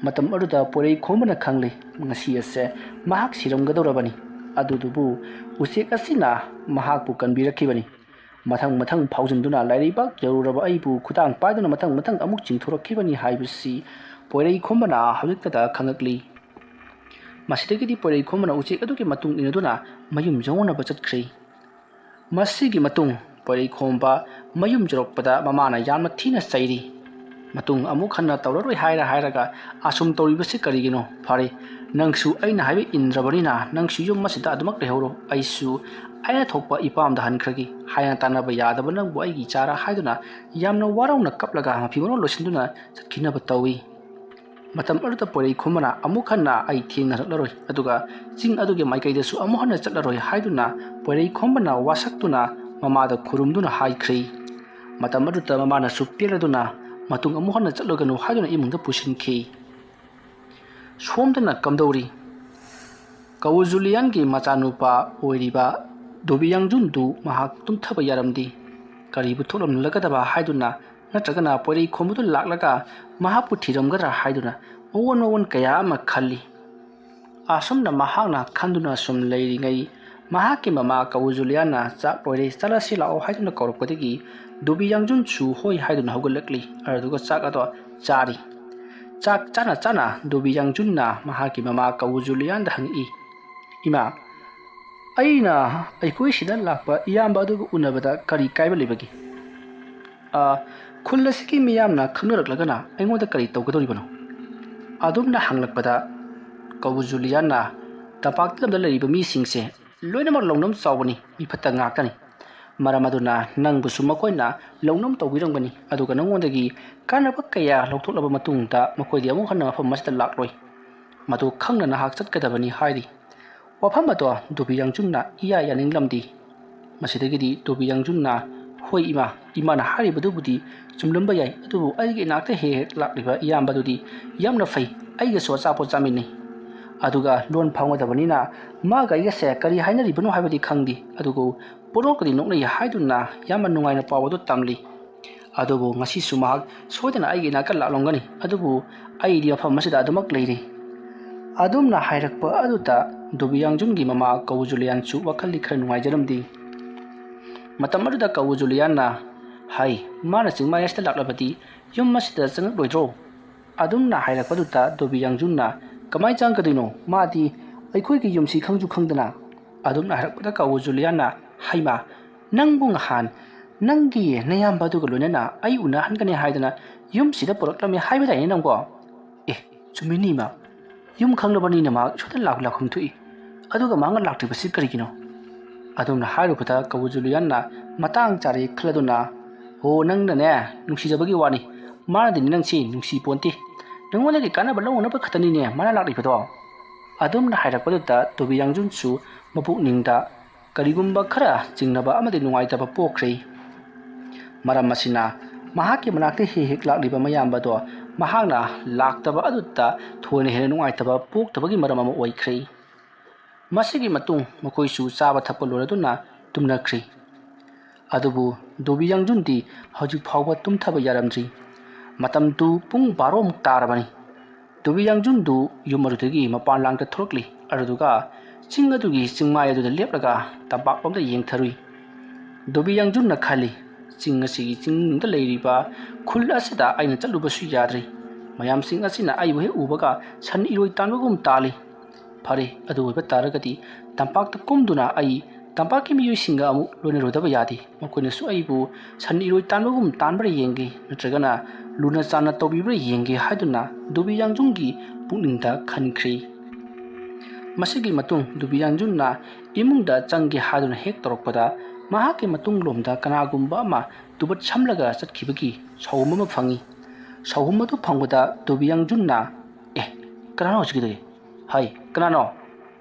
ꯃꯇꯝ ꯑꯗꯨꯗ ꯄꯣꯏꯔꯩ ꯈꯣꯝꯕꯅ ꯈꯪꯂꯦ, ꯉꯁꯤ ꯑꯁꯦ ꯃꯍꯥꯛ ꯁꯤꯔꯝꯒꯗꯧꯔꯕꯅꯤ꯫ ꯑꯗꯨꯗꯨꯕꯨ ꯎꯆꯦꯛ ꯑꯁꯤꯅ ꯃꯍꯥꯛꯄꯨ ꯀꯟꯕꯤꯔꯛꯈꯤꯕꯅꯤ꯫ ꯃꯊꯪ ꯃꯊꯪ ꯐꯥꯎꯖꯤꯟꯗꯨꯅ ꯂꯥꯏꯔꯩꯕꯥꯛ ꯌꯧꯔꯨꯔꯕ ꯑꯩꯕꯨ ꯈꯨꯗꯥꯡ ꯄꯥꯏꯗꯨꯅ ꯃꯊꯪ ꯃꯊꯪ ꯑꯃꯨꯛ ꯆꯤꯡꯊꯣꯔꯛꯈꯤꯕꯅꯤ ꯍꯥꯏꯕꯁꯤ ꯄꯣꯏꯔꯩ ꯈꯣꯝꯕꯅ ꯍꯧꯖꯤꯛꯇꯗ ꯈꯪꯉꯛꯂꯤ꯫ ꯃꯁꯤꯗꯒꯤꯗꯤ ꯄꯣꯏꯔꯩ ꯈꯣꯝꯕꯅ ꯎꯆꯦꯛ ꯑꯗꯨꯒꯤ ꯃꯇꯨꯡ ꯏꯟꯅꯗꯨꯅ ꯃꯌꯨꯝ ꯌꯧꯅꯅꯕ ꯆꯠꯈ꯭ꯔꯦ꯫ ꯃꯁꯤꯒꯤ ꯃꯇꯨꯡ ꯄꯣꯏꯔꯩ ꯈꯣꯝꯕ ꯃꯌꯨꯝ ꯌꯧꯔꯛꯄꯗ ꯃꯃꯥꯅ ꯌꯥꯝꯅ ꯊꯤꯅ ꯆꯩꯔꯤ꯫ ꯃꯇꯨꯡ ꯑꯃꯨꯛ ꯍꯟꯅ ꯇꯧꯔꯔꯣꯏ ꯍꯥꯏꯔ ꯍꯥꯏꯔꯒ ꯑꯁꯨꯝ ꯇꯧꯔꯤꯕꯁꯤ ꯀꯔꯤꯒꯤꯅꯣ? ꯐꯔꯦ, ꯅꯪꯁꯨ ꯑꯩꯅ ꯍꯥꯏꯕ ꯏꯟꯗ꯭ꯔꯕꯅꯤꯅ ꯅꯪꯁꯨ ꯌꯨꯝ ꯑꯁꯤꯗ ꯑꯗꯨꯃꯛ ꯂꯩꯍꯧꯔꯣ, ꯑꯩꯁꯨ ꯑꯩꯅ ꯊꯣꯛꯄ ꯏꯄꯥꯝꯗ ꯍꯟꯈ꯭ꯔꯒꯦ꯫ ꯍꯥꯏꯅ ꯇꯥꯟꯅꯕ ꯌꯥꯗꯕ ꯅꯪꯕꯨ ꯑꯩꯒꯤ ꯏꯆꯥꯔ ꯍꯥꯏꯗꯨꯅ ꯌꯥꯝꯅ ꯋꯥꯔꯧꯅ ꯀꯞꯂꯒ ꯃꯐꯤ ꯃꯔꯣꯜ ꯂꯣꯏꯁꯤꯟꯗꯨꯅ ꯆꯠꯈꯤꯅꯕ ꯇꯧꯏ꯫ ꯃꯇꯝ ꯑꯗꯨꯗ ꯄꯣꯏꯔꯩ ꯈꯣꯝꯕꯅ ꯑꯃꯨꯛ ꯍꯟꯅ ꯑꯩ ꯊꯦꯡꯅꯔꯛꯂꯔꯣꯏ, ꯑꯗꯨꯒ ꯆꯤꯡ ꯑꯗꯨꯒꯤ ꯃꯥꯏꯀꯩꯗꯁꯨ ꯑꯃꯨꯛ ꯍꯟꯅ ꯆꯠꯂꯔꯣꯏ ꯍꯥꯏꯗꯨꯅ ꯄꯣꯏꯔꯩ ꯈꯣꯝꯕꯅ ꯋꯥꯁꯛꯇꯨꯅ ꯃꯃꯥꯗ ꯈꯨꯔꯨꯝꯗꯨꯅ ꯍꯥꯏꯈ꯭ꯔꯦ꯫ ꯃꯇꯝ ꯑꯗꯨꯗ ꯃꯃꯥꯅꯁꯨ ꯄꯦꯜꯂꯗꯨꯅ ꯃꯇꯨꯡ ꯑꯃꯨꯛ ꯍꯟꯅ ꯆꯠꯂꯒꯅꯨ ꯍꯥꯏꯗꯨꯅ ꯏꯃꯨꯡꯗ ꯄꯨꯁꯤꯟꯈꯤ꯫ ꯁꯣꯝꯗꯅ ꯀꯝꯗꯧꯔꯤ? ꯀꯧ ꯖꯨꯂꯤꯌꯥꯟꯒꯤ ꯃꯆꯥꯅꯨꯄꯥ ꯑꯣꯏꯔꯤꯕ ꯗꯣꯕꯤ ꯌꯥꯡꯖꯨꯟꯗꯨ ꯃꯍꯥꯛ ꯇꯨꯝꯊꯕ ꯌꯥꯔꯝꯗꯦ꯫ ꯀꯔꯤꯕꯨ ꯊꯣꯛꯂꯝꯂꯒꯗꯕ ꯍꯥꯏꯗꯨꯅ ꯅꯠꯇ꯭ꯔꯒꯅ ꯄꯣꯏꯔꯩ ꯈꯣꯝꯕꯗꯨ ꯂꯥꯛꯂꯒ ꯃꯍꯥꯛꯄꯨ ꯊꯤꯔꯝꯒꯗ꯭ꯔꯥ ꯍꯥꯏꯗꯨꯅ ꯃꯑꯣꯟ ꯃꯑꯣꯟ ꯀꯌꯥ ꯑꯃ ꯈꯜꯂꯤ꯫ ꯑꯁꯨꯝꯅ ꯃꯍꯥꯛꯅ ꯈꯟꯗꯨꯅ ꯁꯨꯝ ꯂꯩꯔꯤꯉꯩ ꯃꯍꯥꯛꯀꯤ ꯃꯃꯥ ꯀꯧ ꯖꯨꯂꯤꯌꯥꯟꯅ ꯆꯥꯛ ꯂꯣꯏꯔꯦ, ꯆꯠꯂꯁꯤ ꯂꯥꯛꯑꯣ ꯍꯥꯏꯗꯨꯅ ꯀꯧꯔꯛꯄꯗꯒꯤ ꯗꯣꯕꯤ ꯌꯥꯡꯖꯨꯟꯁꯨ ꯍꯣꯏ ꯍꯥꯏꯗꯨꯅ ꯍꯧꯒꯠꯂꯛꯂꯤ꯫ ꯑꯗꯨꯒ ꯆꯥꯛ ꯑꯗꯣ ꯆꯥꯔꯤ꯫ ꯆꯥꯛ ꯆꯥꯅ ꯆꯥꯅ ꯗꯣꯕꯤ ꯌꯥꯡꯖꯨꯟꯅ ꯃꯍꯥꯛꯀꯤ ꯃꯃꯥ ꯀꯧ ꯖꯨꯂꯤꯌꯥꯟꯗ ꯍꯪꯉꯛꯏ, "ꯏꯃꯥ, ꯑꯩꯅ ꯑꯩꯈꯣꯏ ꯁꯤꯗ ꯂꯥꯛꯄ ꯏꯌꯥꯝꯕ ꯑꯗꯨꯒ ꯎꯅꯕꯗ ꯀꯔꯤ ꯀꯥꯏꯕ ꯂꯩꯕꯒꯦ? ꯑ, ꯈꯨꯜ ꯑꯁꯤꯒꯤ ꯃꯤꯌꯥꯝꯅ ꯈꯪꯅꯔꯛꯂꯒꯅ ꯑꯩꯉꯣꯟꯗ ꯀꯔꯤ ꯇꯧꯒꯗꯧꯔꯤꯕꯅꯣ?" ꯑꯗꯨꯝꯅ ꯍꯪꯂꯛꯄꯗ ꯀꯧ ꯖꯨꯂꯤꯌꯥꯟꯅ, "ꯇꯝꯄꯥꯛ ꯂꯝꯗ ꯂꯩꯔꯤꯕ ꯃꯤꯁꯤꯡꯁꯦ ꯂꯣꯏꯅꯃꯛ ꯂꯧꯅꯝ ꯆꯥꯎꯕꯅꯤ, ꯃꯤ ꯐꯠꯇ ꯉꯥꯛꯇꯅꯤ꯫ ꯃꯔꯝ ꯑꯗꯨꯅ ꯅꯪꯕꯨꯁꯨ ꯃꯈꯣꯏꯅ ꯂꯧꯅꯝ ꯇꯧꯕꯤꯔꯝꯒꯅꯤ, ꯑꯗꯨꯒ ꯅꯉꯣꯟꯗꯒꯤ ꯀꯥꯟꯅꯕ ꯀꯌꯥ ꯂꯧꯊꯣꯛꯂꯕ ꯃꯇꯨꯡꯗ ꯃꯈꯣꯏꯗꯤ ꯑꯃꯨꯛ ꯍꯟꯅ ꯃꯐꯝ ꯑꯁꯤꯗ ꯂꯥꯛꯂꯣꯏ꯫ ꯃꯗꯨ ꯈꯪꯅ ꯅꯍꯥꯛ ꯆꯠꯀꯗꯕꯅꯤ ꯍꯥꯏꯔꯤ꯫ ꯋꯥꯐꯝ ꯑꯗꯣ ꯗꯣꯕꯤ ꯌꯥꯡꯖꯨꯟꯅ ꯏꯌꯥ ꯌꯥꯅꯤꯡꯂꯝꯗꯦ꯫ ꯃꯁꯤꯗꯒꯤꯗꯤ ꯗꯣꯕꯤ ꯌꯥꯡꯖꯨꯟꯅ, "ꯍꯣꯏ ꯏꯃꯥ, ꯏꯃꯥꯅ ꯍꯥꯏꯔꯤꯕꯗꯨꯕꯨꯗꯤ ꯆꯨꯝꯂꯝꯕ ꯌꯥꯏ, ꯑꯗꯨꯕꯨ ꯑꯩꯒꯤ ꯏꯅꯥꯛꯇ ꯍꯦꯛ ꯍꯦꯛ ꯂꯥꯛꯂꯤꯕ ꯏꯌꯥꯝꯕꯗꯨꯗꯤ ꯌꯥꯝꯅ ꯐꯩ, ꯑꯩꯒꯁꯨ ꯑꯆꯥꯄꯣꯠ ꯆꯥꯃꯤꯟꯅꯩ꯫ ꯑꯗꯨꯒ ꯂꯣꯟ ꯐꯥꯎꯅꯗꯕꯅꯤꯅ ꯃꯥꯒ ꯑꯩꯒꯁꯦ ꯀꯔꯤ ꯍꯥꯏꯅꯔꯤꯕꯅꯣ ꯍꯥꯏꯕꯗꯤ ꯈꯪꯗꯦ, ꯑꯗꯨꯕꯨ ꯄꯣꯠꯂꯣꯛꯀꯗꯤ ꯅꯣꯛꯅꯩ ꯍꯥꯏꯗꯨꯅ ꯌꯥꯝꯅ ꯅꯨꯡꯉꯥꯏꯅ ꯄꯥꯎ ꯑꯗꯨ ꯇꯝꯂꯤ꯫ ꯑꯗꯨꯕꯨ ꯉꯁꯤꯁꯨ ꯃꯍꯥꯛ ꯁꯣꯏꯗꯅ ꯑꯩꯒꯤ ꯏꯅꯥꯛꯇ ꯂꯥꯛꯂꯝꯒꯅꯤ, ꯑꯗꯨꯕꯨ ꯑꯩꯗꯤ ꯃꯐꯝ ꯑꯁꯤꯗ ꯑꯗꯨꯃꯛ ꯂꯩꯔꯤ"꯫ ꯑꯗꯨꯝꯅ ꯍꯥꯏꯔꯛꯄ ꯑꯗꯨꯗ ꯗꯣꯕꯤ ꯌꯥꯡꯖꯨꯟꯒꯤ ꯃꯃꯥ ꯀꯧ ꯖꯨꯂꯤꯌꯥꯟꯁꯨ ꯋꯥꯈꯜꯗꯤ ꯈꯔ ꯅꯨꯡꯉꯥꯏꯖꯔꯝꯗꯦ꯫ ꯃꯇꯝ ꯑꯗꯨꯗ ꯀꯧ ꯖꯨꯂꯤꯌꯥꯟꯅ, "ꯍꯥꯏ, ꯃꯥꯅ ꯆꯤꯡꯃꯥꯏ ꯑꯁꯤꯗ ꯂꯥꯛꯂꯕꯗꯤ ꯌꯨꯝ ꯑꯁꯤꯗ ꯆꯪꯉꯛꯂꯣꯏꯗ꯭ꯔꯣ?" ꯑꯗꯨꯝꯅ ꯍꯥꯏꯔꯛꯄꯗꯨꯗ ꯗꯣꯕꯤ ꯌꯥꯡꯖꯨꯟꯅ, "ꯀꯃꯥꯏ ꯆꯪꯉꯛꯀꯗꯣꯏꯅꯣ? ꯃꯥꯗꯤ ꯑꯩꯈꯣꯏꯒꯤ ꯌꯨꯝꯁꯤ ꯈꯪꯁꯨ ꯈꯪꯗꯅ"꯫ ꯑꯗꯨꯝꯅ ꯍꯥꯏꯔꯛꯄꯗ ꯀꯧ ꯖꯨꯂꯤꯌꯥꯟꯅ, "ꯍꯩꯃꯥ, ꯅꯪꯕꯨ ꯉꯍꯥꯟ ꯅꯪꯒꯤ ꯅꯌꯥꯝꯕ ꯑꯗꯨꯒ ꯂꯣꯏꯅꯅ ꯑꯩ ꯎꯅꯍꯟꯒꯅꯤ ꯍꯥꯏꯗꯅ ꯌꯨꯝꯁꯤꯗ ꯄꯨꯔꯛꯂꯝꯃꯦ ꯍꯥꯏꯕꯗꯥꯏꯅꯦ ꯅꯪꯕꯣ? ꯑꯦ, ꯆꯨꯝꯃꯤꯅꯤ ꯏꯃꯥ, ꯌꯨꯝ ꯈꯪꯂꯕꯅꯤꯅ ꯃꯍꯥꯛ ꯁꯣꯏꯗꯅ ꯂꯥꯛ-, ꯂꯥꯛꯐꯝ ꯊꯣꯛꯏ꯫ ꯑꯗꯨꯒ ꯃꯍꯥꯛꯅ ꯂꯥꯛꯇ꯭ꯔꯤꯕꯁꯤ ꯀꯔꯤꯒꯤꯅꯣ?" ꯑꯗꯨꯝꯅ ꯍꯥꯏꯔꯨꯕꯗ ꯀꯧ ꯖꯨꯂꯤꯌꯥꯟꯅ ꯃꯇꯥꯡ ꯆꯥꯔꯦ ꯈꯜꯂꯗꯨꯅ, "ꯍꯣ, ꯅꯪꯅꯅꯦ ꯅꯨꯡꯁꯤꯖꯕꯒꯤ ꯋꯥꯅꯤ, ꯃꯥꯅꯗꯤ ꯅꯪꯁꯤ ꯅꯨꯡꯁꯤ ꯄꯣꯟꯇꯦ꯫ ꯅꯉꯣꯟꯗꯒꯤ ꯀꯥꯟꯅꯕ ꯂꯧꯅꯅꯕ ꯈꯛꯇꯅꯤꯅꯦ ꯃꯥꯅ ꯂꯥꯛꯂꯤꯕꯗꯣ"꯫ ꯑꯗꯨꯝꯅ ꯍꯥꯏꯔꯛꯄꯗꯨꯗ ꯗꯣꯕꯤ ꯌꯥꯡꯖꯨꯟꯁꯨ ꯃꯄꯨꯛꯅꯤꯡꯗ ꯀꯔꯤꯒꯨꯝꯕ ꯈꯔ ꯆꯤꯡꯅꯕ ꯑꯃꯗꯤ ꯅꯨꯡꯉꯥꯏꯇꯕ ꯄꯣꯛꯈ꯭ꯔꯦ꯫ ꯃꯔꯝ ꯑꯁꯤꯅ ꯃꯍꯥꯛꯀꯤ ꯃꯅꯥꯛꯇ ꯍꯦꯛ ꯍꯦꯛ ꯂꯥꯛꯂꯤꯕ ꯃꯌꯥꯝꯕꯗꯣ ꯃꯍꯥꯛꯅ ꯂꯥꯛꯇꯕ ꯑꯗꯨꯗ ꯊꯣꯏꯅ ꯍꯦꯟꯅ ꯅꯨꯡꯉꯥꯏꯇꯕ ꯄꯣꯛꯇꯕꯒꯤ ꯃꯔꯝ ꯑꯃ ꯑꯣꯏꯈ꯭ꯔꯦ꯫ ꯃꯁꯤꯒꯤ ꯃꯇꯨꯡ ꯃꯈꯣꯏꯁꯨ ꯆꯥꯕ ꯊꯛꯄ ꯂꯣꯏꯔꯗꯨꯅ ꯇꯨꯝꯅꯈ꯭ꯔꯦ꯫ ꯑꯗꯨꯕꯨ ꯗꯣꯕꯤ ꯌꯥꯡꯖꯨꯟꯗꯤ ꯍꯧꯖꯤꯛ ꯐꯥꯎꯕ ꯇꯨꯝꯊꯕ ꯌꯥꯔꯝꯗ꯭ꯔꯤ꯫ ꯃꯇꯝꯗꯨ ꯄꯨꯡ ꯕꯥꯔꯣꯃꯨꯛ ꯇꯥꯔꯕꯅꯤ꯫ ꯗꯣꯕꯤ ꯌꯥꯡꯖꯨꯟꯗꯨ ꯌꯨꯝ ꯑꯗꯨꯗꯒꯤ ꯃꯄꯥꯟ ꯂꯥꯡꯗ ꯊꯣꯛꯂꯛꯂꯤ꯫ ꯑꯗꯨꯗꯨꯒ ꯆꯤꯡ ꯑꯗꯨꯒꯤ ꯆꯤꯡꯃꯥꯏ ꯑꯗꯨꯗ ꯂꯦꯞꯂꯒ ꯇꯝꯄꯥꯛꯂꯣꯝꯗ ꯌꯦꯡꯊꯔꯨꯏ꯫ ꯗꯣꯕꯤ ꯌꯥꯡꯖꯨꯟꯅ ꯈꯜꯂꯤ, "ꯆꯤꯡ ꯑꯁꯤꯒꯤ ꯆꯤꯡꯗ ꯂꯩꯔꯤꯕ ꯈꯨꯜ ꯑꯁꯤꯗ ꯑꯩꯅ ꯆꯠꯂꯨꯕꯁꯨ ꯌꯥꯗ꯭ꯔꯤ꯫ ꯃꯌꯥꯝꯁꯤꯡ ꯑꯁꯤꯅ ꯑꯩꯕꯨ ꯍꯦꯛ ꯎꯕꯒ ꯁꯟ ꯏꯔꯣꯏ ꯇꯥꯟꯕꯒꯨꯝ ꯇꯥꯜꯂꯤ꯫ ꯐꯔꯦ, ꯑꯗꯨ ꯑꯣꯏꯕ ꯇꯥꯔꯒꯗꯤ ꯇꯝꯄꯥꯛꯇ ꯀꯨꯝꯗꯨꯅ ꯑꯩ ꯇꯝꯄꯥꯛꯀꯤ ꯃꯤꯑꯣꯏꯁꯤꯡꯒ ꯑꯃꯨꯛ ꯂꯣꯏꯅꯔꯨꯗꯕ ꯌꯥꯗꯦ꯫ ꯃꯈꯣꯏꯅꯁꯨ ꯑꯩꯕꯨ ꯁꯟ ꯏꯔꯣꯏ ꯇꯥꯟꯕꯒꯨꯝ ꯇꯥꯟꯕ꯭ꯔꯥ ꯌꯦꯡꯒꯦ, ꯅꯠꯇ꯭ꯔꯒꯅ ꯂꯨꯅ ꯆꯥꯟꯅ ꯇꯧꯕꯤꯕ꯭ꯔꯥ ꯌꯦꯡꯒꯦ" ꯍꯥꯏꯗꯨꯅ ꯗꯣꯕꯤ ꯌꯥꯡꯖꯨꯟꯒꯤ ꯄꯨꯛꯅꯤꯡꯗ ꯈꯟꯈ꯭ꯔꯤ꯫ ꯃꯁꯤꯒꯤ ꯃꯇꯨꯡ ꯗꯣꯕꯤ ꯌꯥꯡꯖꯨꯟꯅ ꯏꯃꯨꯡꯗ ꯆꯪꯒꯦ ꯍꯥꯏꯗꯨꯅ ꯍꯦꯛ ꯇꯧꯔꯛꯄꯗ ꯃꯍꯥꯛꯀꯤ ꯃꯇꯨꯡꯂꯣꯝꯗ ꯀꯅꯥꯒꯨꯝꯕ ꯑꯃ ꯇꯨꯕꯠ ꯁꯝꯂꯒ ꯆꯠꯈꯤꯕꯒꯤ ꯁꯥꯎꯍꯨꯝ ꯑꯃ ꯐꯪꯏ꯫ ꯁꯥꯎꯍꯨꯝ ꯑꯗꯨ ꯐꯪꯕꯗ ꯗꯨꯕꯤꯌꯥꯡꯖꯨꯟꯅ, "ꯑꯦ, ꯀꯅꯥꯅꯣ ꯍꯧꯖꯤꯛꯀꯤꯗꯨꯗꯤ? ꯍꯥꯏ, ꯀꯅꯥꯅꯣ?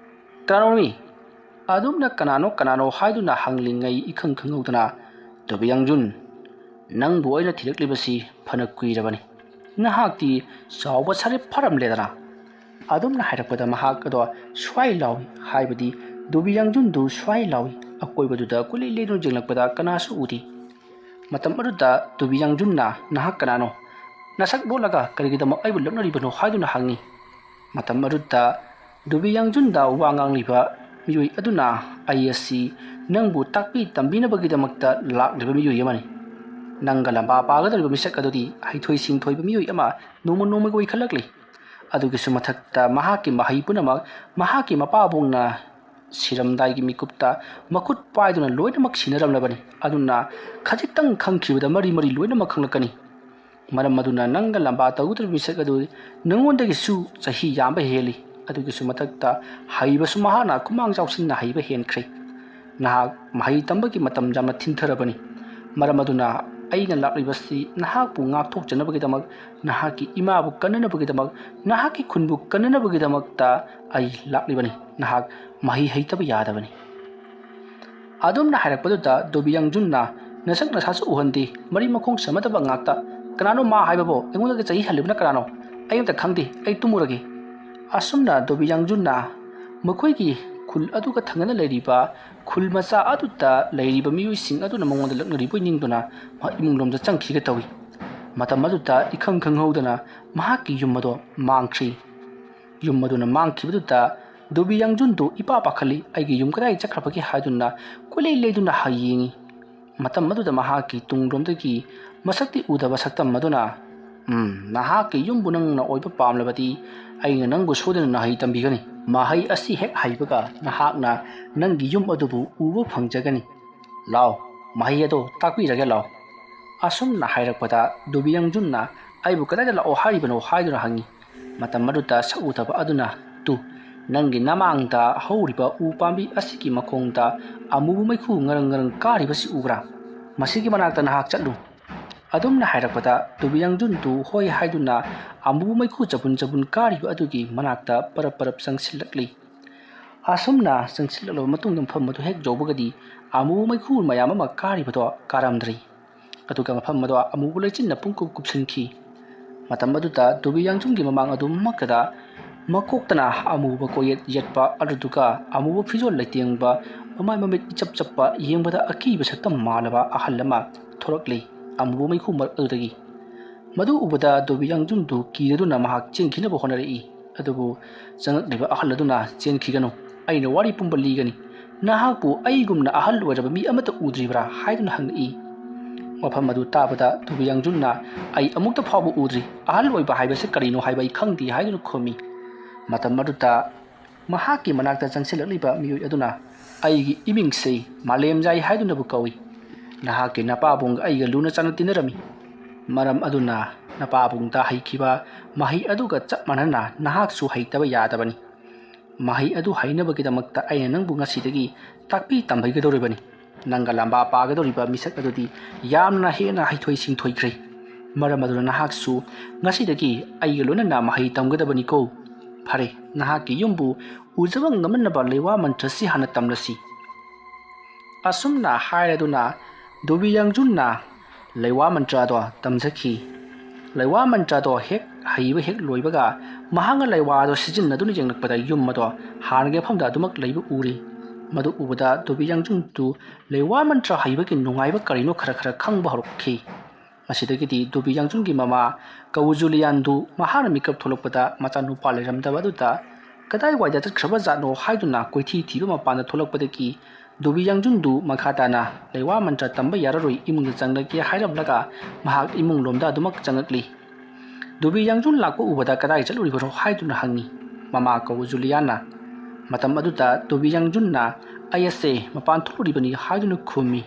ꯀꯅꯥꯅꯣ ꯃꯤ?" ꯑꯗꯨꯝꯅ ꯀꯅꯥꯅꯣ ꯀꯅꯥꯅꯣ ꯍꯥꯏꯗꯨꯅ ꯍꯪꯂꯤꯉꯩ ꯏꯈꯪ ꯈꯪꯍꯧꯗꯅ, "ꯗꯨꯕꯤꯌꯥꯡꯖꯨꯟ, ꯅꯪꯕꯨ ꯑꯩꯅ ꯊꯤꯔꯛꯂꯤꯕꯁꯤ ꯐꯅ ꯀꯨꯏꯔꯕꯅꯤ꯫ ꯅꯍꯥꯛꯇꯤ ꯆꯥꯎꯕ ꯁꯥꯔꯦ ꯐꯔꯝꯂꯦꯗꯅ?" ꯑꯗꯨꯝꯅ ꯍꯥꯏꯔꯛꯄꯗ ꯃꯍꯥꯛ ꯑꯗꯣ ꯁ꯭ꯋꯥꯏ ꯂꯥꯎꯏ, ꯍꯥꯏꯕꯗꯤ ꯗꯨꯕꯤꯌꯥꯡꯖꯨꯟꯗꯨ ꯁ꯭ꯋꯥꯏ ꯂꯥꯎꯏ, ꯑꯀꯣꯏꯕꯗꯨꯗ ꯀꯨꯂꯤ ꯂꯦꯟꯗꯨꯅ ꯌꯦꯡꯂꯛꯄꯗ ꯀꯅꯥꯁꯨ ꯎꯗꯦ꯫ ꯃꯇꯝ ꯑꯗꯨꯗ ꯗꯨꯕꯤꯌꯥꯡꯖꯨꯟꯅ, "ꯅꯍꯥꯛ ꯀꯅꯥꯅꯣ? ꯅꯁꯛ ꯂꯣꯠꯂꯒ ꯀꯔꯤꯒꯤꯗꯃꯛ ꯑꯩꯕꯨ ꯂꯛꯅꯔꯤꯕꯅꯣ?" ꯍꯥꯏꯗꯨꯅ ꯍꯪꯉꯤ꯫ ꯃꯇꯝ ꯑꯗꯨꯗ ꯗꯨꯕꯤꯌꯥꯡꯖꯨꯟꯗ ꯋꯥ ꯉꯥꯡꯂꯤꯕ ꯃꯤꯑꯣꯏ ꯑꯗꯨꯅ, "ꯑꯩ ꯑꯁꯤ ꯅꯪꯕꯨ ꯇꯥꯛꯄꯤ ꯇꯝꯕꯤꯅꯕꯒꯤꯗꯃꯛꯇ ꯂꯥꯛꯂꯤꯕ ꯃꯤꯑꯣꯏ ꯑꯃꯅꯤ꯫ ꯅꯪꯒ ꯂꯝꯕꯥ ꯄꯥꯒꯗꯧꯔꯤꯕ ꯃꯤꯁꯛ ꯑꯗꯨꯗꯤ ꯍꯩꯊꯣꯏ ꯁꯤꯡꯊꯣꯏꯕ ꯃꯤꯑꯣꯏ ꯑꯃ ꯅꯣꯡꯃ ꯅꯣꯡꯃꯒꯤ ꯑꯣꯏꯈꯠꯂꯛꯂꯤ꯫ ꯑꯗꯨꯒꯤꯁꯨ ꯃꯊꯛꯇ ꯃꯍꯥꯛꯀꯤ ꯃꯍꯩ ꯄꯨꯝꯅꯃꯛ ꯃꯍꯥꯛꯀꯤ ꯃꯄꯥꯕꯨꯡꯅ ꯁꯤꯔꯝꯗꯥꯏꯒꯤ ꯃꯤꯀꯨꯞꯇ ꯃꯈꯨꯠ ꯄꯥꯏꯗꯨꯅ ꯂꯣꯏꯅꯃꯛ ꯁꯤꯟꯅꯔꯝꯂꯕꯅꯤ꯫ ꯑꯗꯨꯅ ꯈꯖꯤꯛꯇꯪ ꯈꯪꯈꯤꯕꯗ ꯃꯔꯤ ꯃꯔꯤ ꯂꯣꯏꯅꯃꯛ ꯈꯪꯂꯛꯀꯅꯤ꯫ ꯃꯔꯝ ꯑꯗꯨꯅ ꯅꯪꯒ ꯂꯝꯕꯥ ꯇꯧꯒꯗꯧꯔꯤꯕ ꯃꯤꯁꯛ ꯑꯗꯨ ꯅꯉꯣꯟꯗꯒꯤꯁꯨ ꯆꯍꯤ ꯌꯥꯝꯕ ꯍꯦꯜꯂꯤ꯫ ꯑꯗꯨꯒꯤꯁꯨ ꯃꯊꯛꯇ ꯍꯩꯕꯁꯨ ꯃꯍꯥꯛꯅ ꯈꯨꯃꯥꯡ ꯆꯥꯎꯁꯤꯟꯅ ꯍꯩꯕ ꯍꯦꯟꯈ꯭ꯔꯦ꯫ ꯅꯍꯥꯛ ꯃꯍꯩ ꯇꯝꯕꯒꯤ ꯃꯇꯝ ꯌꯥꯝꯅ ꯊꯤꯟꯊꯔꯕꯅꯤ꯫ ꯃꯔꯝ ꯑꯗꯨꯅ ꯑꯩꯅ ꯂꯥꯛꯂꯤꯕꯁꯤ ꯅꯍꯥꯛꯄꯨ ꯉꯥꯛꯊꯣꯛꯆꯅꯕꯒꯤꯗꯃꯛ, ꯅꯍꯥꯛꯀꯤ ꯏꯃꯥꯕꯨ ꯀꯟꯅꯅꯕꯒꯤꯗꯃꯛ, ꯅꯍꯥꯛꯀꯤ ꯈꯨꯟꯕꯨ ꯀꯟꯅꯅꯕꯒꯤꯗꯃꯛꯇ ꯑꯩ ꯂꯥꯛꯂꯤꯕꯅꯤ꯫ ꯅꯍꯥꯛ ꯃꯍꯩ ꯍꯩꯇꯕ ꯌꯥꯗꯕꯅꯤ꯫ ꯑꯗꯨꯝꯅ ꯍꯥꯏꯔꯛꯄꯗꯨꯗ ꯗꯣꯕꯤꯌꯥꯡꯖꯨꯟꯅ, "ꯅꯁꯛ ꯅꯁꯥꯁꯨ ꯎꯍꯟꯗꯦ, ꯃꯔꯤ ꯃꯈꯣꯡ ꯁꯝꯅꯗꯕ ꯉꯥꯛꯇ꯫ ꯀꯅꯥꯅꯣ ꯃꯥ ꯍꯥꯏꯕꯕꯣ? ꯑꯩꯉꯣꯟꯗꯒꯤ ꯆꯍꯤ ꯍꯜꯂꯤꯕꯅ ꯀꯅꯥꯅꯣ? ꯑꯩ ꯑꯝꯇ ꯈꯪꯗꯦ, ꯑꯩ ꯇꯨꯝꯃꯨꯔꯒꯦ"꯫ ꯑꯁꯨꯝꯅ ꯗꯣꯕꯤꯌꯥꯡꯖꯨꯟꯅ ꯃꯈꯣꯏꯒꯤ ꯈꯨꯜ ꯑꯗꯨꯒ ꯊꯪꯅꯅ ꯂꯩꯔꯤꯕ ꯈꯨꯜ ꯃꯆꯥ ꯑꯗꯨꯗ ꯂꯩꯔꯤꯕ ꯃꯤꯑꯣꯏꯁꯤꯡ ꯑꯗꯨꯅ ꯃꯉꯣꯟꯗ ꯂꯛꯅꯔꯤꯕꯣꯏ ꯅꯤꯡꯗꯨꯅ ꯃꯍꯥꯛ ꯏꯃꯨꯡꯂꯣꯝꯗ ꯆꯪꯈꯤꯒꯦ ꯇꯧꯏ꯫ ꯃꯇꯝ ꯑꯗꯨꯗ ꯏꯈꯪ ꯈꯪꯍꯧꯗꯅ ꯃꯍꯥꯛꯀꯤ ꯌꯨꯝ ꯑꯗꯣ ꯃꯥꯡꯈ꯭ꯔꯤ꯫ ꯌꯨꯝ ꯑꯗꯨꯅ ꯃꯥꯡꯈꯤꯕꯗꯨꯗ ꯗꯣꯕꯤꯌꯥꯡꯖꯨꯟꯗꯨ ꯏꯄꯥ ꯄꯥꯈꯠꯂꯤ, "ꯑꯩꯒꯤ ꯌꯨꯝ ꯀꯗꯥꯏ ꯆꯠꯈ꯭ꯔꯕꯒꯦ?" ꯍꯥꯏꯗꯨꯅ ꯀꯣꯏꯂꯩ ꯂꯩꯗꯨꯅ ꯌꯦꯡꯉꯤ꯫ ꯃꯇꯝ ꯑꯗꯨꯗ ꯃꯍꯥꯛꯀꯤ ꯇꯨꯡꯂꯣꯝꯗꯒꯤ ꯃꯁꯛꯇꯤ ꯎꯗꯕ ꯁꯛꯇꯝ ꯑꯗꯨꯅ, "ꯎꯝ, ꯅꯍꯥꯛꯀꯤ ꯌꯨꯝꯕꯨ ꯅꯪꯅ ꯑꯣꯏꯕ ꯄꯥꯝꯂꯕꯗꯤ ꯑꯩꯅ ꯅꯪꯕꯨ ꯁꯣꯏꯗꯅ ꯅꯍꯩ ꯇꯝꯕꯤꯒꯅꯤ꯫ ꯃꯍꯩ ꯑꯁꯤ ꯍꯦꯛ ꯍꯩꯕꯒ ꯅꯍꯥꯛꯅ ꯅꯪꯒꯤ ꯌꯨꯝ ꯑꯗꯨꯕꯨ ꯎꯕ ꯐꯪꯖꯒꯅꯤ꯫ ꯂꯥꯎ, ꯃꯍꯩ ꯑꯗꯣ ꯇꯥꯛꯄꯤꯔꯒꯦ ꯂꯥꯎ"꯫ ꯑꯁꯨꯝꯅ ꯍꯥꯏꯔꯛꯄꯗ ꯗꯣꯕꯤꯌꯥꯡꯖꯨꯟꯅ, "ꯑꯩꯕꯨ ꯀꯗꯥꯏꯗ ꯂꯥꯛꯑꯣ ꯍꯥꯏꯔꯤꯕꯅꯣ?" ꯍꯥꯏꯗꯨꯅ ꯍꯪꯉꯤ꯫ ꯃꯇꯝ ꯑꯗꯨꯗ ꯁꯛꯎꯗꯕ ꯑꯗꯨꯅ, "ꯇꯨ, "ꯅꯪꯒꯤ ꯅꯃꯥꯡꯗ ꯍꯧꯔꯤꯕ ꯎ ꯄꯥꯝꯕꯤ ꯑꯁꯤꯒꯤ ꯃꯈꯣꯡꯗ ꯑꯃꯨꯕ ꯃꯩꯈꯨ ꯉꯔꯪ ꯉꯔꯪ ꯀꯥꯔꯤꯕꯁꯤ ꯎꯕ꯭ꯔꯥ? ꯃꯁꯤꯒꯤ ꯃꯅꯥꯛꯇ ꯅꯍꯥꯛ ꯆꯠꯂꯨ꯫" ꯑꯗꯨꯝꯅ ꯍꯥꯏꯔꯛꯄꯗ ꯗꯣꯕꯤ ꯌꯥꯡꯖꯨꯟꯗꯨ ꯍꯣꯏ ꯍꯥꯏꯗꯨꯅ ꯑꯃꯨꯕ ꯃꯩꯈꯨ ꯆꯕꯨꯟ ꯆꯕꯨꯟ ꯀꯥꯔꯤꯕ ꯑꯗꯨꯒꯤ ꯃꯅꯥꯛꯇ ꯄꯔꯞ ꯄꯔꯞ ꯆꯪꯁꯤꯜꯂꯛꯂꯤ꯫ ꯑꯁꯨꯝꯅ ꯆꯪꯁꯤꯜꯂꯛꯂꯕ ꯃꯇꯨꯡꯗ ꯃꯐꯝ ꯑꯗꯨ ꯍꯦꯛ ꯌꯧꯕꯒꯗꯤ ꯑꯃꯨꯕ ꯃꯩꯈꯨ ꯃꯌꯥꯝ ꯑꯃ ꯀꯥꯔꯤꯕꯗꯣ ꯀꯥꯔꯝꯗ꯭ꯔꯤ꯫ ꯑꯗꯨꯒ ꯃꯐꯝ ꯑꯗꯣ ꯑꯃꯨꯕ ꯂꯩꯆꯤꯟꯅ ꯄꯨꯡꯀꯨꯞ ꯀꯨꯞꯁꯤꯟꯈꯤ꯫ ꯃꯇꯝ ꯑꯗꯨꯗ ꯗꯣꯕꯤ ꯌꯥꯡꯖꯨꯟꯒꯤ ꯃꯃꯥꯡ ꯑꯗꯨꯃꯛꯇꯗ ꯃꯀꯣꯛꯇꯅ ꯑꯃꯨꯕ ꯀꯣꯌꯦꯠ ꯌꯦꯠꯄ ꯑꯗꯨꯗꯨꯒ ꯑꯃꯨꯕ ꯐꯤꯖꯣꯜ ꯂꯩꯇꯦꯡꯕ, ꯃꯃꯥꯏ ꯃꯃꯤꯠ ꯏꯆꯞ ꯆꯞꯄ, ꯌꯦꯡꯕꯗ ꯑꯀꯤꯕ ꯁꯛꯇꯝ ꯃꯥꯜꯂꯕ ꯑꯍꯜ ꯑꯃ ꯊꯣꯔꯛꯂꯤ ꯑꯃꯨꯕ ꯃꯩꯈꯨ ꯃꯔꯛ ꯑꯗꯨꯗꯒꯤ꯫ ꯃꯗꯨ ꯎꯕꯗ ꯗꯣꯕꯤ ꯌꯥꯡꯖꯨꯟꯗꯨ ꯀꯤꯔꯗꯨꯅ ꯃꯍꯥꯛ ꯆꯦꯟꯈꯤꯅꯕ ꯍꯣꯠꯅꯔꯛꯏ꯫ ꯑꯗꯨꯕꯨ ꯆꯪꯂꯛꯂꯤꯕ ꯑꯍꯜ ꯑꯗꯨꯅ, "ꯆꯦꯟꯈꯤꯒꯅꯨ, ꯑꯩꯅ ꯋꯥꯔꯤ ꯄꯨꯝꯕ ꯂꯤꯒꯅꯤ꯫ ꯅꯍꯥꯛꯄꯨ ꯑꯩꯒꯨꯝꯅ ꯑꯍꯜ ꯑꯣꯏꯔꯕ ꯃꯤ ꯑꯃꯠꯇ ꯎꯗ꯭ꯔꯤꯕ꯭ꯔꯥ?" ꯍꯥꯏꯗꯨꯅ ꯍꯪꯂꯛꯏ꯫ ꯋꯥꯐꯝ ꯑꯗꯨ ꯇꯥꯕꯗ ꯗꯣꯕꯤ ꯌꯥꯡꯖꯨꯟꯅ, "ꯑꯩ ꯑꯃꯨꯛꯇ ꯐꯥꯎꯕ ꯎꯗ꯭ꯔꯤ, ꯑꯍꯜ ꯑꯣꯏꯕ ꯍꯥꯏꯕꯁꯤ ꯀꯔꯤꯅꯣ ꯍꯥꯏꯕ ꯑꯩ ꯈꯪꯗꯦ" ꯍꯥꯏꯗꯨꯅ ꯈꯨꯝꯃꯤ꯫ ꯃꯇꯝ ꯑꯗꯨꯗ ꯃꯍꯥꯛꯀꯤ ꯃꯅꯥꯛꯇ ꯆꯪꯁꯤꯜꯂꯛꯂꯤꯕ ꯃꯤꯑꯣꯏ ꯑꯗꯨꯅ, "ꯑꯩꯒꯤ ꯏꯃꯤꯡꯁꯤ ꯃꯥꯂꯦꯝꯖꯥꯏ ꯍꯥꯏꯗꯨꯅꯕꯨ ꯀꯧꯏ꯫ ꯅꯍꯥꯛꯀꯤ ꯅꯄꯥꯕꯨꯡꯒ ꯑꯩꯒ ꯂꯨꯅ ꯆꯥꯟꯅ ꯇꯤꯟꯅꯔꯝꯃꯤ꯫ ꯃꯔꯝ ꯑꯗꯨꯅ ꯅꯄꯥꯕꯨꯡꯗ ꯍꯩꯈꯤꯕ ꯃꯍꯩ ꯑꯗꯨꯒ ꯆꯞ ꯃꯥꯟꯅꯅ ꯅꯍꯥꯛꯁꯨ ꯍꯩꯇꯕ ꯌꯥꯗꯕꯅꯤ꯫ ꯃꯍꯩ ꯑꯗꯨ ꯍꯩꯅꯕꯒꯤꯗꯃꯛꯇ ꯑꯩꯅ ꯅꯪꯕꯨ ꯉꯁꯤꯗꯒꯤ ꯇꯥꯛꯄꯤ ꯇꯝꯕꯤꯒꯗꯧꯔꯤꯕꯅꯤ꯫ ꯅꯪꯒ ꯂꯝꯕꯥ ꯄꯥꯒꯗꯧꯔꯤꯕ ꯃꯤꯁꯛ ꯑꯗꯨꯗꯤ ꯌꯥꯝꯅ ꯍꯦꯟꯅ ꯍꯩꯊꯣꯏ ꯁꯤꯡꯊꯣꯏꯈ꯭ꯔꯦ꯫ ꯃꯔꯝ ꯑꯗꯨꯅ ꯅꯍꯥꯛꯁꯨ ꯉꯁꯤꯗꯒꯤ ꯑꯩꯒ ꯂꯣꯏꯅꯅ ꯃꯍꯩ ꯇꯝꯒꯗꯕꯅꯤꯀꯣ꯫ ꯐꯔꯦ, ꯅꯍꯥꯛꯀꯤ ꯌꯨꯝꯕꯨ ꯎꯖꯕ ꯉꯝꯅꯅꯕ ꯂꯩꯋꯥ ꯃꯟꯇ꯭ꯔꯁꯤ ꯍꯥꯟꯅ ꯇꯝꯂꯁꯤ꯫" ꯑꯁꯨꯝꯅ ꯍꯥꯏꯔꯗꯨꯅ ꯗꯣꯕꯤ ꯌꯥꯡꯖꯨꯟꯅ ꯂꯩꯋꯥ ꯃꯟꯇ꯭ꯔ ꯑꯗꯣ ꯇꯝꯖꯈꯤ꯫ ꯂꯩꯋꯥ ꯃꯟꯇ꯭ꯔ ꯑꯗꯣ ꯍꯦꯛ ꯍꯩꯕ ꯍꯦꯛ ꯂꯣꯏꯕꯒ ꯃꯍꯥꯛꯅ ꯂꯩꯋꯥ ꯑꯗꯣ ꯁꯤꯖꯤꯟꯅꯗꯨꯅ ꯌꯦꯡꯂꯛꯄꯗ ꯌꯨꯝ ꯑꯗꯣ ꯍꯥꯟꯅꯒꯤ ꯃꯐꯝꯗ ꯑꯗꯨꯃꯛ ꯂꯩꯕ ꯎꯔꯤ꯫ ꯃꯗꯨ ꯎꯕꯗ ꯗꯣꯕꯤ ꯌꯥꯡꯖꯨꯟꯗꯨ ꯂꯩꯋꯥ ꯃꯟꯇ꯭ꯔ ꯍꯩꯕꯒꯤ ꯅꯨꯡꯉꯥꯏꯕ ꯀꯔꯤꯅꯣ ꯈꯔ ꯈꯔ ꯈꯪꯕ ꯍꯧꯔꯛꯈꯤ꯫ ꯃꯁꯤꯗꯒꯤꯗꯤ ꯗꯣꯕꯤ ꯌꯥꯡꯖꯨꯟꯒꯤ ꯃꯃꯥ ꯀꯧ ꯖꯨꯂꯤꯌꯥꯟꯗꯨ ꯃꯍꯥꯛꯅ ꯃꯤꯀꯞ ꯊꯣꯛꯂꯛꯄꯗ ꯃꯆꯥꯅꯨꯄꯥ ꯂꯩꯔꯝꯗꯕ ꯑꯗꯨꯗ ꯀꯗꯥꯏꯋꯥꯏꯗ ꯆꯠꯈ꯭ꯔꯕ ꯖꯥꯠꯅꯣ ꯍꯥꯏꯗꯨꯅ ꯀꯣꯏꯊꯤ ꯊꯤꯕ ꯃꯄꯥꯟꯗ ꯊꯣꯛꯂꯛꯄꯗꯒꯤ ꯗꯣꯕꯤ ꯌꯥꯡꯖꯨꯟꯗꯨ ꯃꯈꯥ ꯇꯥꯅ ꯂꯩꯋꯥ ꯃꯟꯇ꯭ꯔ ꯇꯝꯕ ꯌꯥꯔꯔꯣꯏ, ꯏꯃꯨꯡꯗ ꯆꯪꯂꯒꯦ ꯍꯥꯏꯔꯝꯂꯒ ꯃꯍꯥꯛ ꯏꯃꯨꯡ ꯂꯣꯝꯗ ꯑꯗꯨꯃꯛ ꯆꯪꯂꯛꯂꯤ꯫ ꯗꯣꯕꯤ ꯌꯥꯡꯖꯨꯟ ꯂꯥꯛꯄ ꯎꯕꯗ ꯀꯗꯥꯏ ꯆꯠꯂꯨꯔꯤꯕꯅꯣ ꯍꯥꯏꯗꯨꯅ ꯍꯪꯉꯤ ꯃꯃꯥ ꯀꯧ ꯖꯨꯂꯤꯌꯥꯟꯅ꯫ ꯃꯇꯝ ꯑꯗꯨꯗ ꯗꯣꯕꯤ ꯌꯥꯡꯖꯨꯟꯅ "ꯑꯩ ꯑꯁꯦ ꯃꯄꯥꯟ ꯊꯣꯛꯂꯨꯔꯤꯕꯅꯤ" ꯍꯥꯏꯗꯨꯅ ꯈꯨꯝꯃꯤ꯫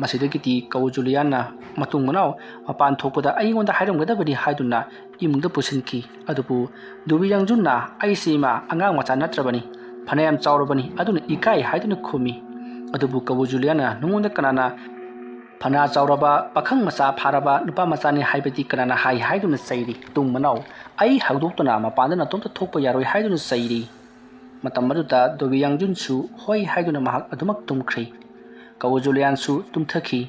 ꯃꯁꯤꯗꯒꯤꯗꯤ ꯀꯧ ꯖꯨꯂꯤꯌꯥꯟꯅ ꯃꯇꯨꯡ ꯃꯅꯥꯎ ꯃꯄꯥꯟ ꯊꯣꯛꯄꯗ ꯑꯩꯉꯣꯟꯗ ꯍꯥꯏꯔꯝꯒꯗꯕꯅꯤ ꯍꯥꯏꯗꯨꯅ ꯏꯃꯨꯡꯗ ꯄꯨꯁꯤꯟꯈꯤ꯫ ꯑꯗꯨꯕꯨ ꯗꯨꯕꯤ ꯌꯥꯡꯖꯨꯟꯅ, "ꯑꯩꯁꯤ ꯏꯃꯥ ꯑꯉꯥꯡ ꯃꯆꯥ ꯅꯠꯇ꯭ꯔꯕꯅꯤ, ꯐꯅꯌꯥꯝ ꯆꯥꯎꯔꯕꯅꯤ, ꯑꯗꯨꯅ ꯏꯀꯥꯏ" ꯍꯥꯏꯗꯨꯅ ꯈꯨꯝꯃꯤ꯫ ꯑꯗꯨꯕꯨ ꯀꯋꯨ ꯖꯨꯂꯤꯌꯥꯅ, "ꯅꯉꯣꯟꯗ ꯀꯅꯥꯅ ꯐꯅ ꯆꯥꯎꯔꯕ ꯄꯥꯈꯪ ꯃꯆꯥ ꯐꯥꯔꯕ ꯅꯨꯄꯥ ꯃꯆꯥꯅꯤ ꯍꯥꯏꯕꯗꯤ ꯀꯅꯥꯅ ꯍꯥꯏ?" ꯍꯥꯏꯗꯨꯅ ꯆꯩꯔꯤ꯫ ꯃꯇꯨꯡ ꯃꯅꯥꯎ ꯑꯩ ꯍꯧꯗꯣꯛꯇꯨꯅ ꯃꯄꯥꯟꯗ ꯅꯇꯣꯝꯇ ꯊꯣꯛꯄ ꯌꯥꯔꯣꯏ ꯍꯥꯏꯗꯨꯅ ꯆꯩꯔꯤ꯫ ꯃꯇꯝ ꯑꯗꯨꯗ ꯗꯣꯕꯤ ꯌꯥꯡꯖꯨꯟꯁꯨ ꯍꯣꯏ ꯍꯥꯏꯗꯨꯅ ꯃꯍꯥꯛ ꯑꯗꯨꯃꯛ ꯇꯨꯝꯈ꯭ꯔꯦ꯫ ꯀꯋꯨ ꯖꯨꯂꯤꯌꯥꯟꯁꯨ ꯇꯨꯝꯊꯈꯤ꯫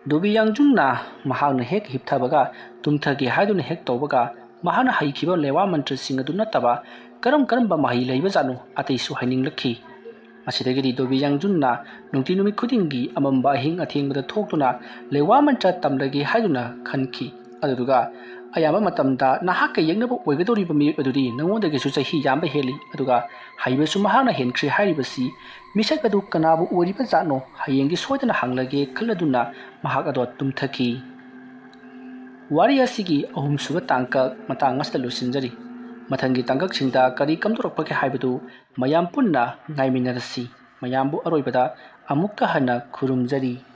ꯗꯣꯕꯤ ꯌꯥꯡꯖꯨꯟꯅ ꯃꯍꯥꯛꯅ ꯍꯦꯛ ꯍꯤꯞꯊꯕꯒ ꯇꯨꯝꯊꯒꯦ ꯍꯥꯏꯗꯨꯅ ꯍꯦꯛ ꯇꯧꯕꯒ, ꯃꯍꯥꯛꯅ ꯍꯩꯈꯤꯕ ꯂꯦꯋꯥ ꯃꯟꯇ꯭ꯔꯁꯤꯡ ꯑꯗꯨ ꯅꯠꯇꯕ ꯀꯔꯝ ꯀꯔꯝꯕ ꯃꯍꯩ ꯂꯩꯕꯖꯥꯠꯅꯣ ꯑꯇꯩꯁꯨ ꯍꯩꯅꯤꯡꯂꯛꯈꯤ꯫ ꯃꯁꯤꯗꯒꯤꯗꯤ ꯗꯣꯕꯤ ꯌꯥꯡꯖꯨꯟꯅ ꯅꯨꯡꯇꯤ ꯅꯨꯃꯤꯠ ꯈꯨꯗꯤꯡꯒꯤ ꯑꯃꯝꯕ ꯑꯍꯤꯡ ꯑꯊꯦꯡꯕꯗ ꯊꯣꯛꯇꯨꯅ ꯂꯦꯋꯥ ꯃꯟꯇ꯭ꯔ ꯇꯝꯂꯒꯦ ꯍꯥꯏꯗꯨꯅ ꯈꯟꯈꯤ꯫ ꯑꯗꯨꯗꯨꯒ ꯑꯌꯥꯝꯕ ꯃꯇꯝꯗ ꯅꯍꯥꯛꯀ ꯌꯦꯛꯅꯕ ꯑꯣꯏꯒꯗꯧꯔꯤꯕ ꯃꯤꯑꯣꯏ ꯑꯗꯨꯗꯤ ꯅꯉꯣꯟꯗꯒꯤꯁꯨ ꯆꯍꯤ ꯌꯥꯝꯕ ꯍꯦꯜꯂꯤ, ꯑꯗꯨꯒ ꯍꯩꯕꯁꯨ ꯃꯍꯥꯛꯅ ꯍꯦꯟꯈ꯭ꯔꯦ ꯍꯥꯏꯔꯤꯕꯁꯤ ꯃꯤꯁꯛ ꯑꯗꯨ ꯀꯅꯥꯕꯨ ꯑꯣꯏꯔꯤꯕ ꯖꯥꯠꯅꯣ ꯍꯌꯦꯡꯗꯤ ꯁꯣꯏꯗꯅ ꯍꯪꯂꯒꯦ ꯈꯜꯂꯗꯨꯅ ꯃꯍꯥꯛ ꯑꯗꯣ ꯇꯨꯝꯊꯈꯤ꯫ ꯋꯥꯔꯤ ꯑꯁꯤꯒꯤ ꯑꯍꯨꯝꯁꯨꯕ ꯇꯥꯡꯀꯛ ꯃꯇꯥꯡ ꯑꯁꯤꯗ ꯂꯣꯏꯁꯤꯟꯖꯔꯤ꯫ ꯃꯊꯪꯒꯤ ꯇꯥꯡꯀꯛꯁꯤꯡꯗ ꯀꯔꯤ ꯀꯝꯗꯧꯔꯛꯄꯒꯦ ꯍꯥꯏꯕꯗꯨ ꯃꯌꯥꯝ ꯄꯨꯟꯅ ꯉꯥꯏꯃꯤꯟꯅꯔꯁꯤ꯫ ꯃꯌꯥꯝꯕꯨ ꯑꯔꯣꯏꯕꯗ ꯑꯃꯨꯛꯀ ꯍꯟꯅ ꯈꯨꯔꯨꯝꯖꯔꯤ꯫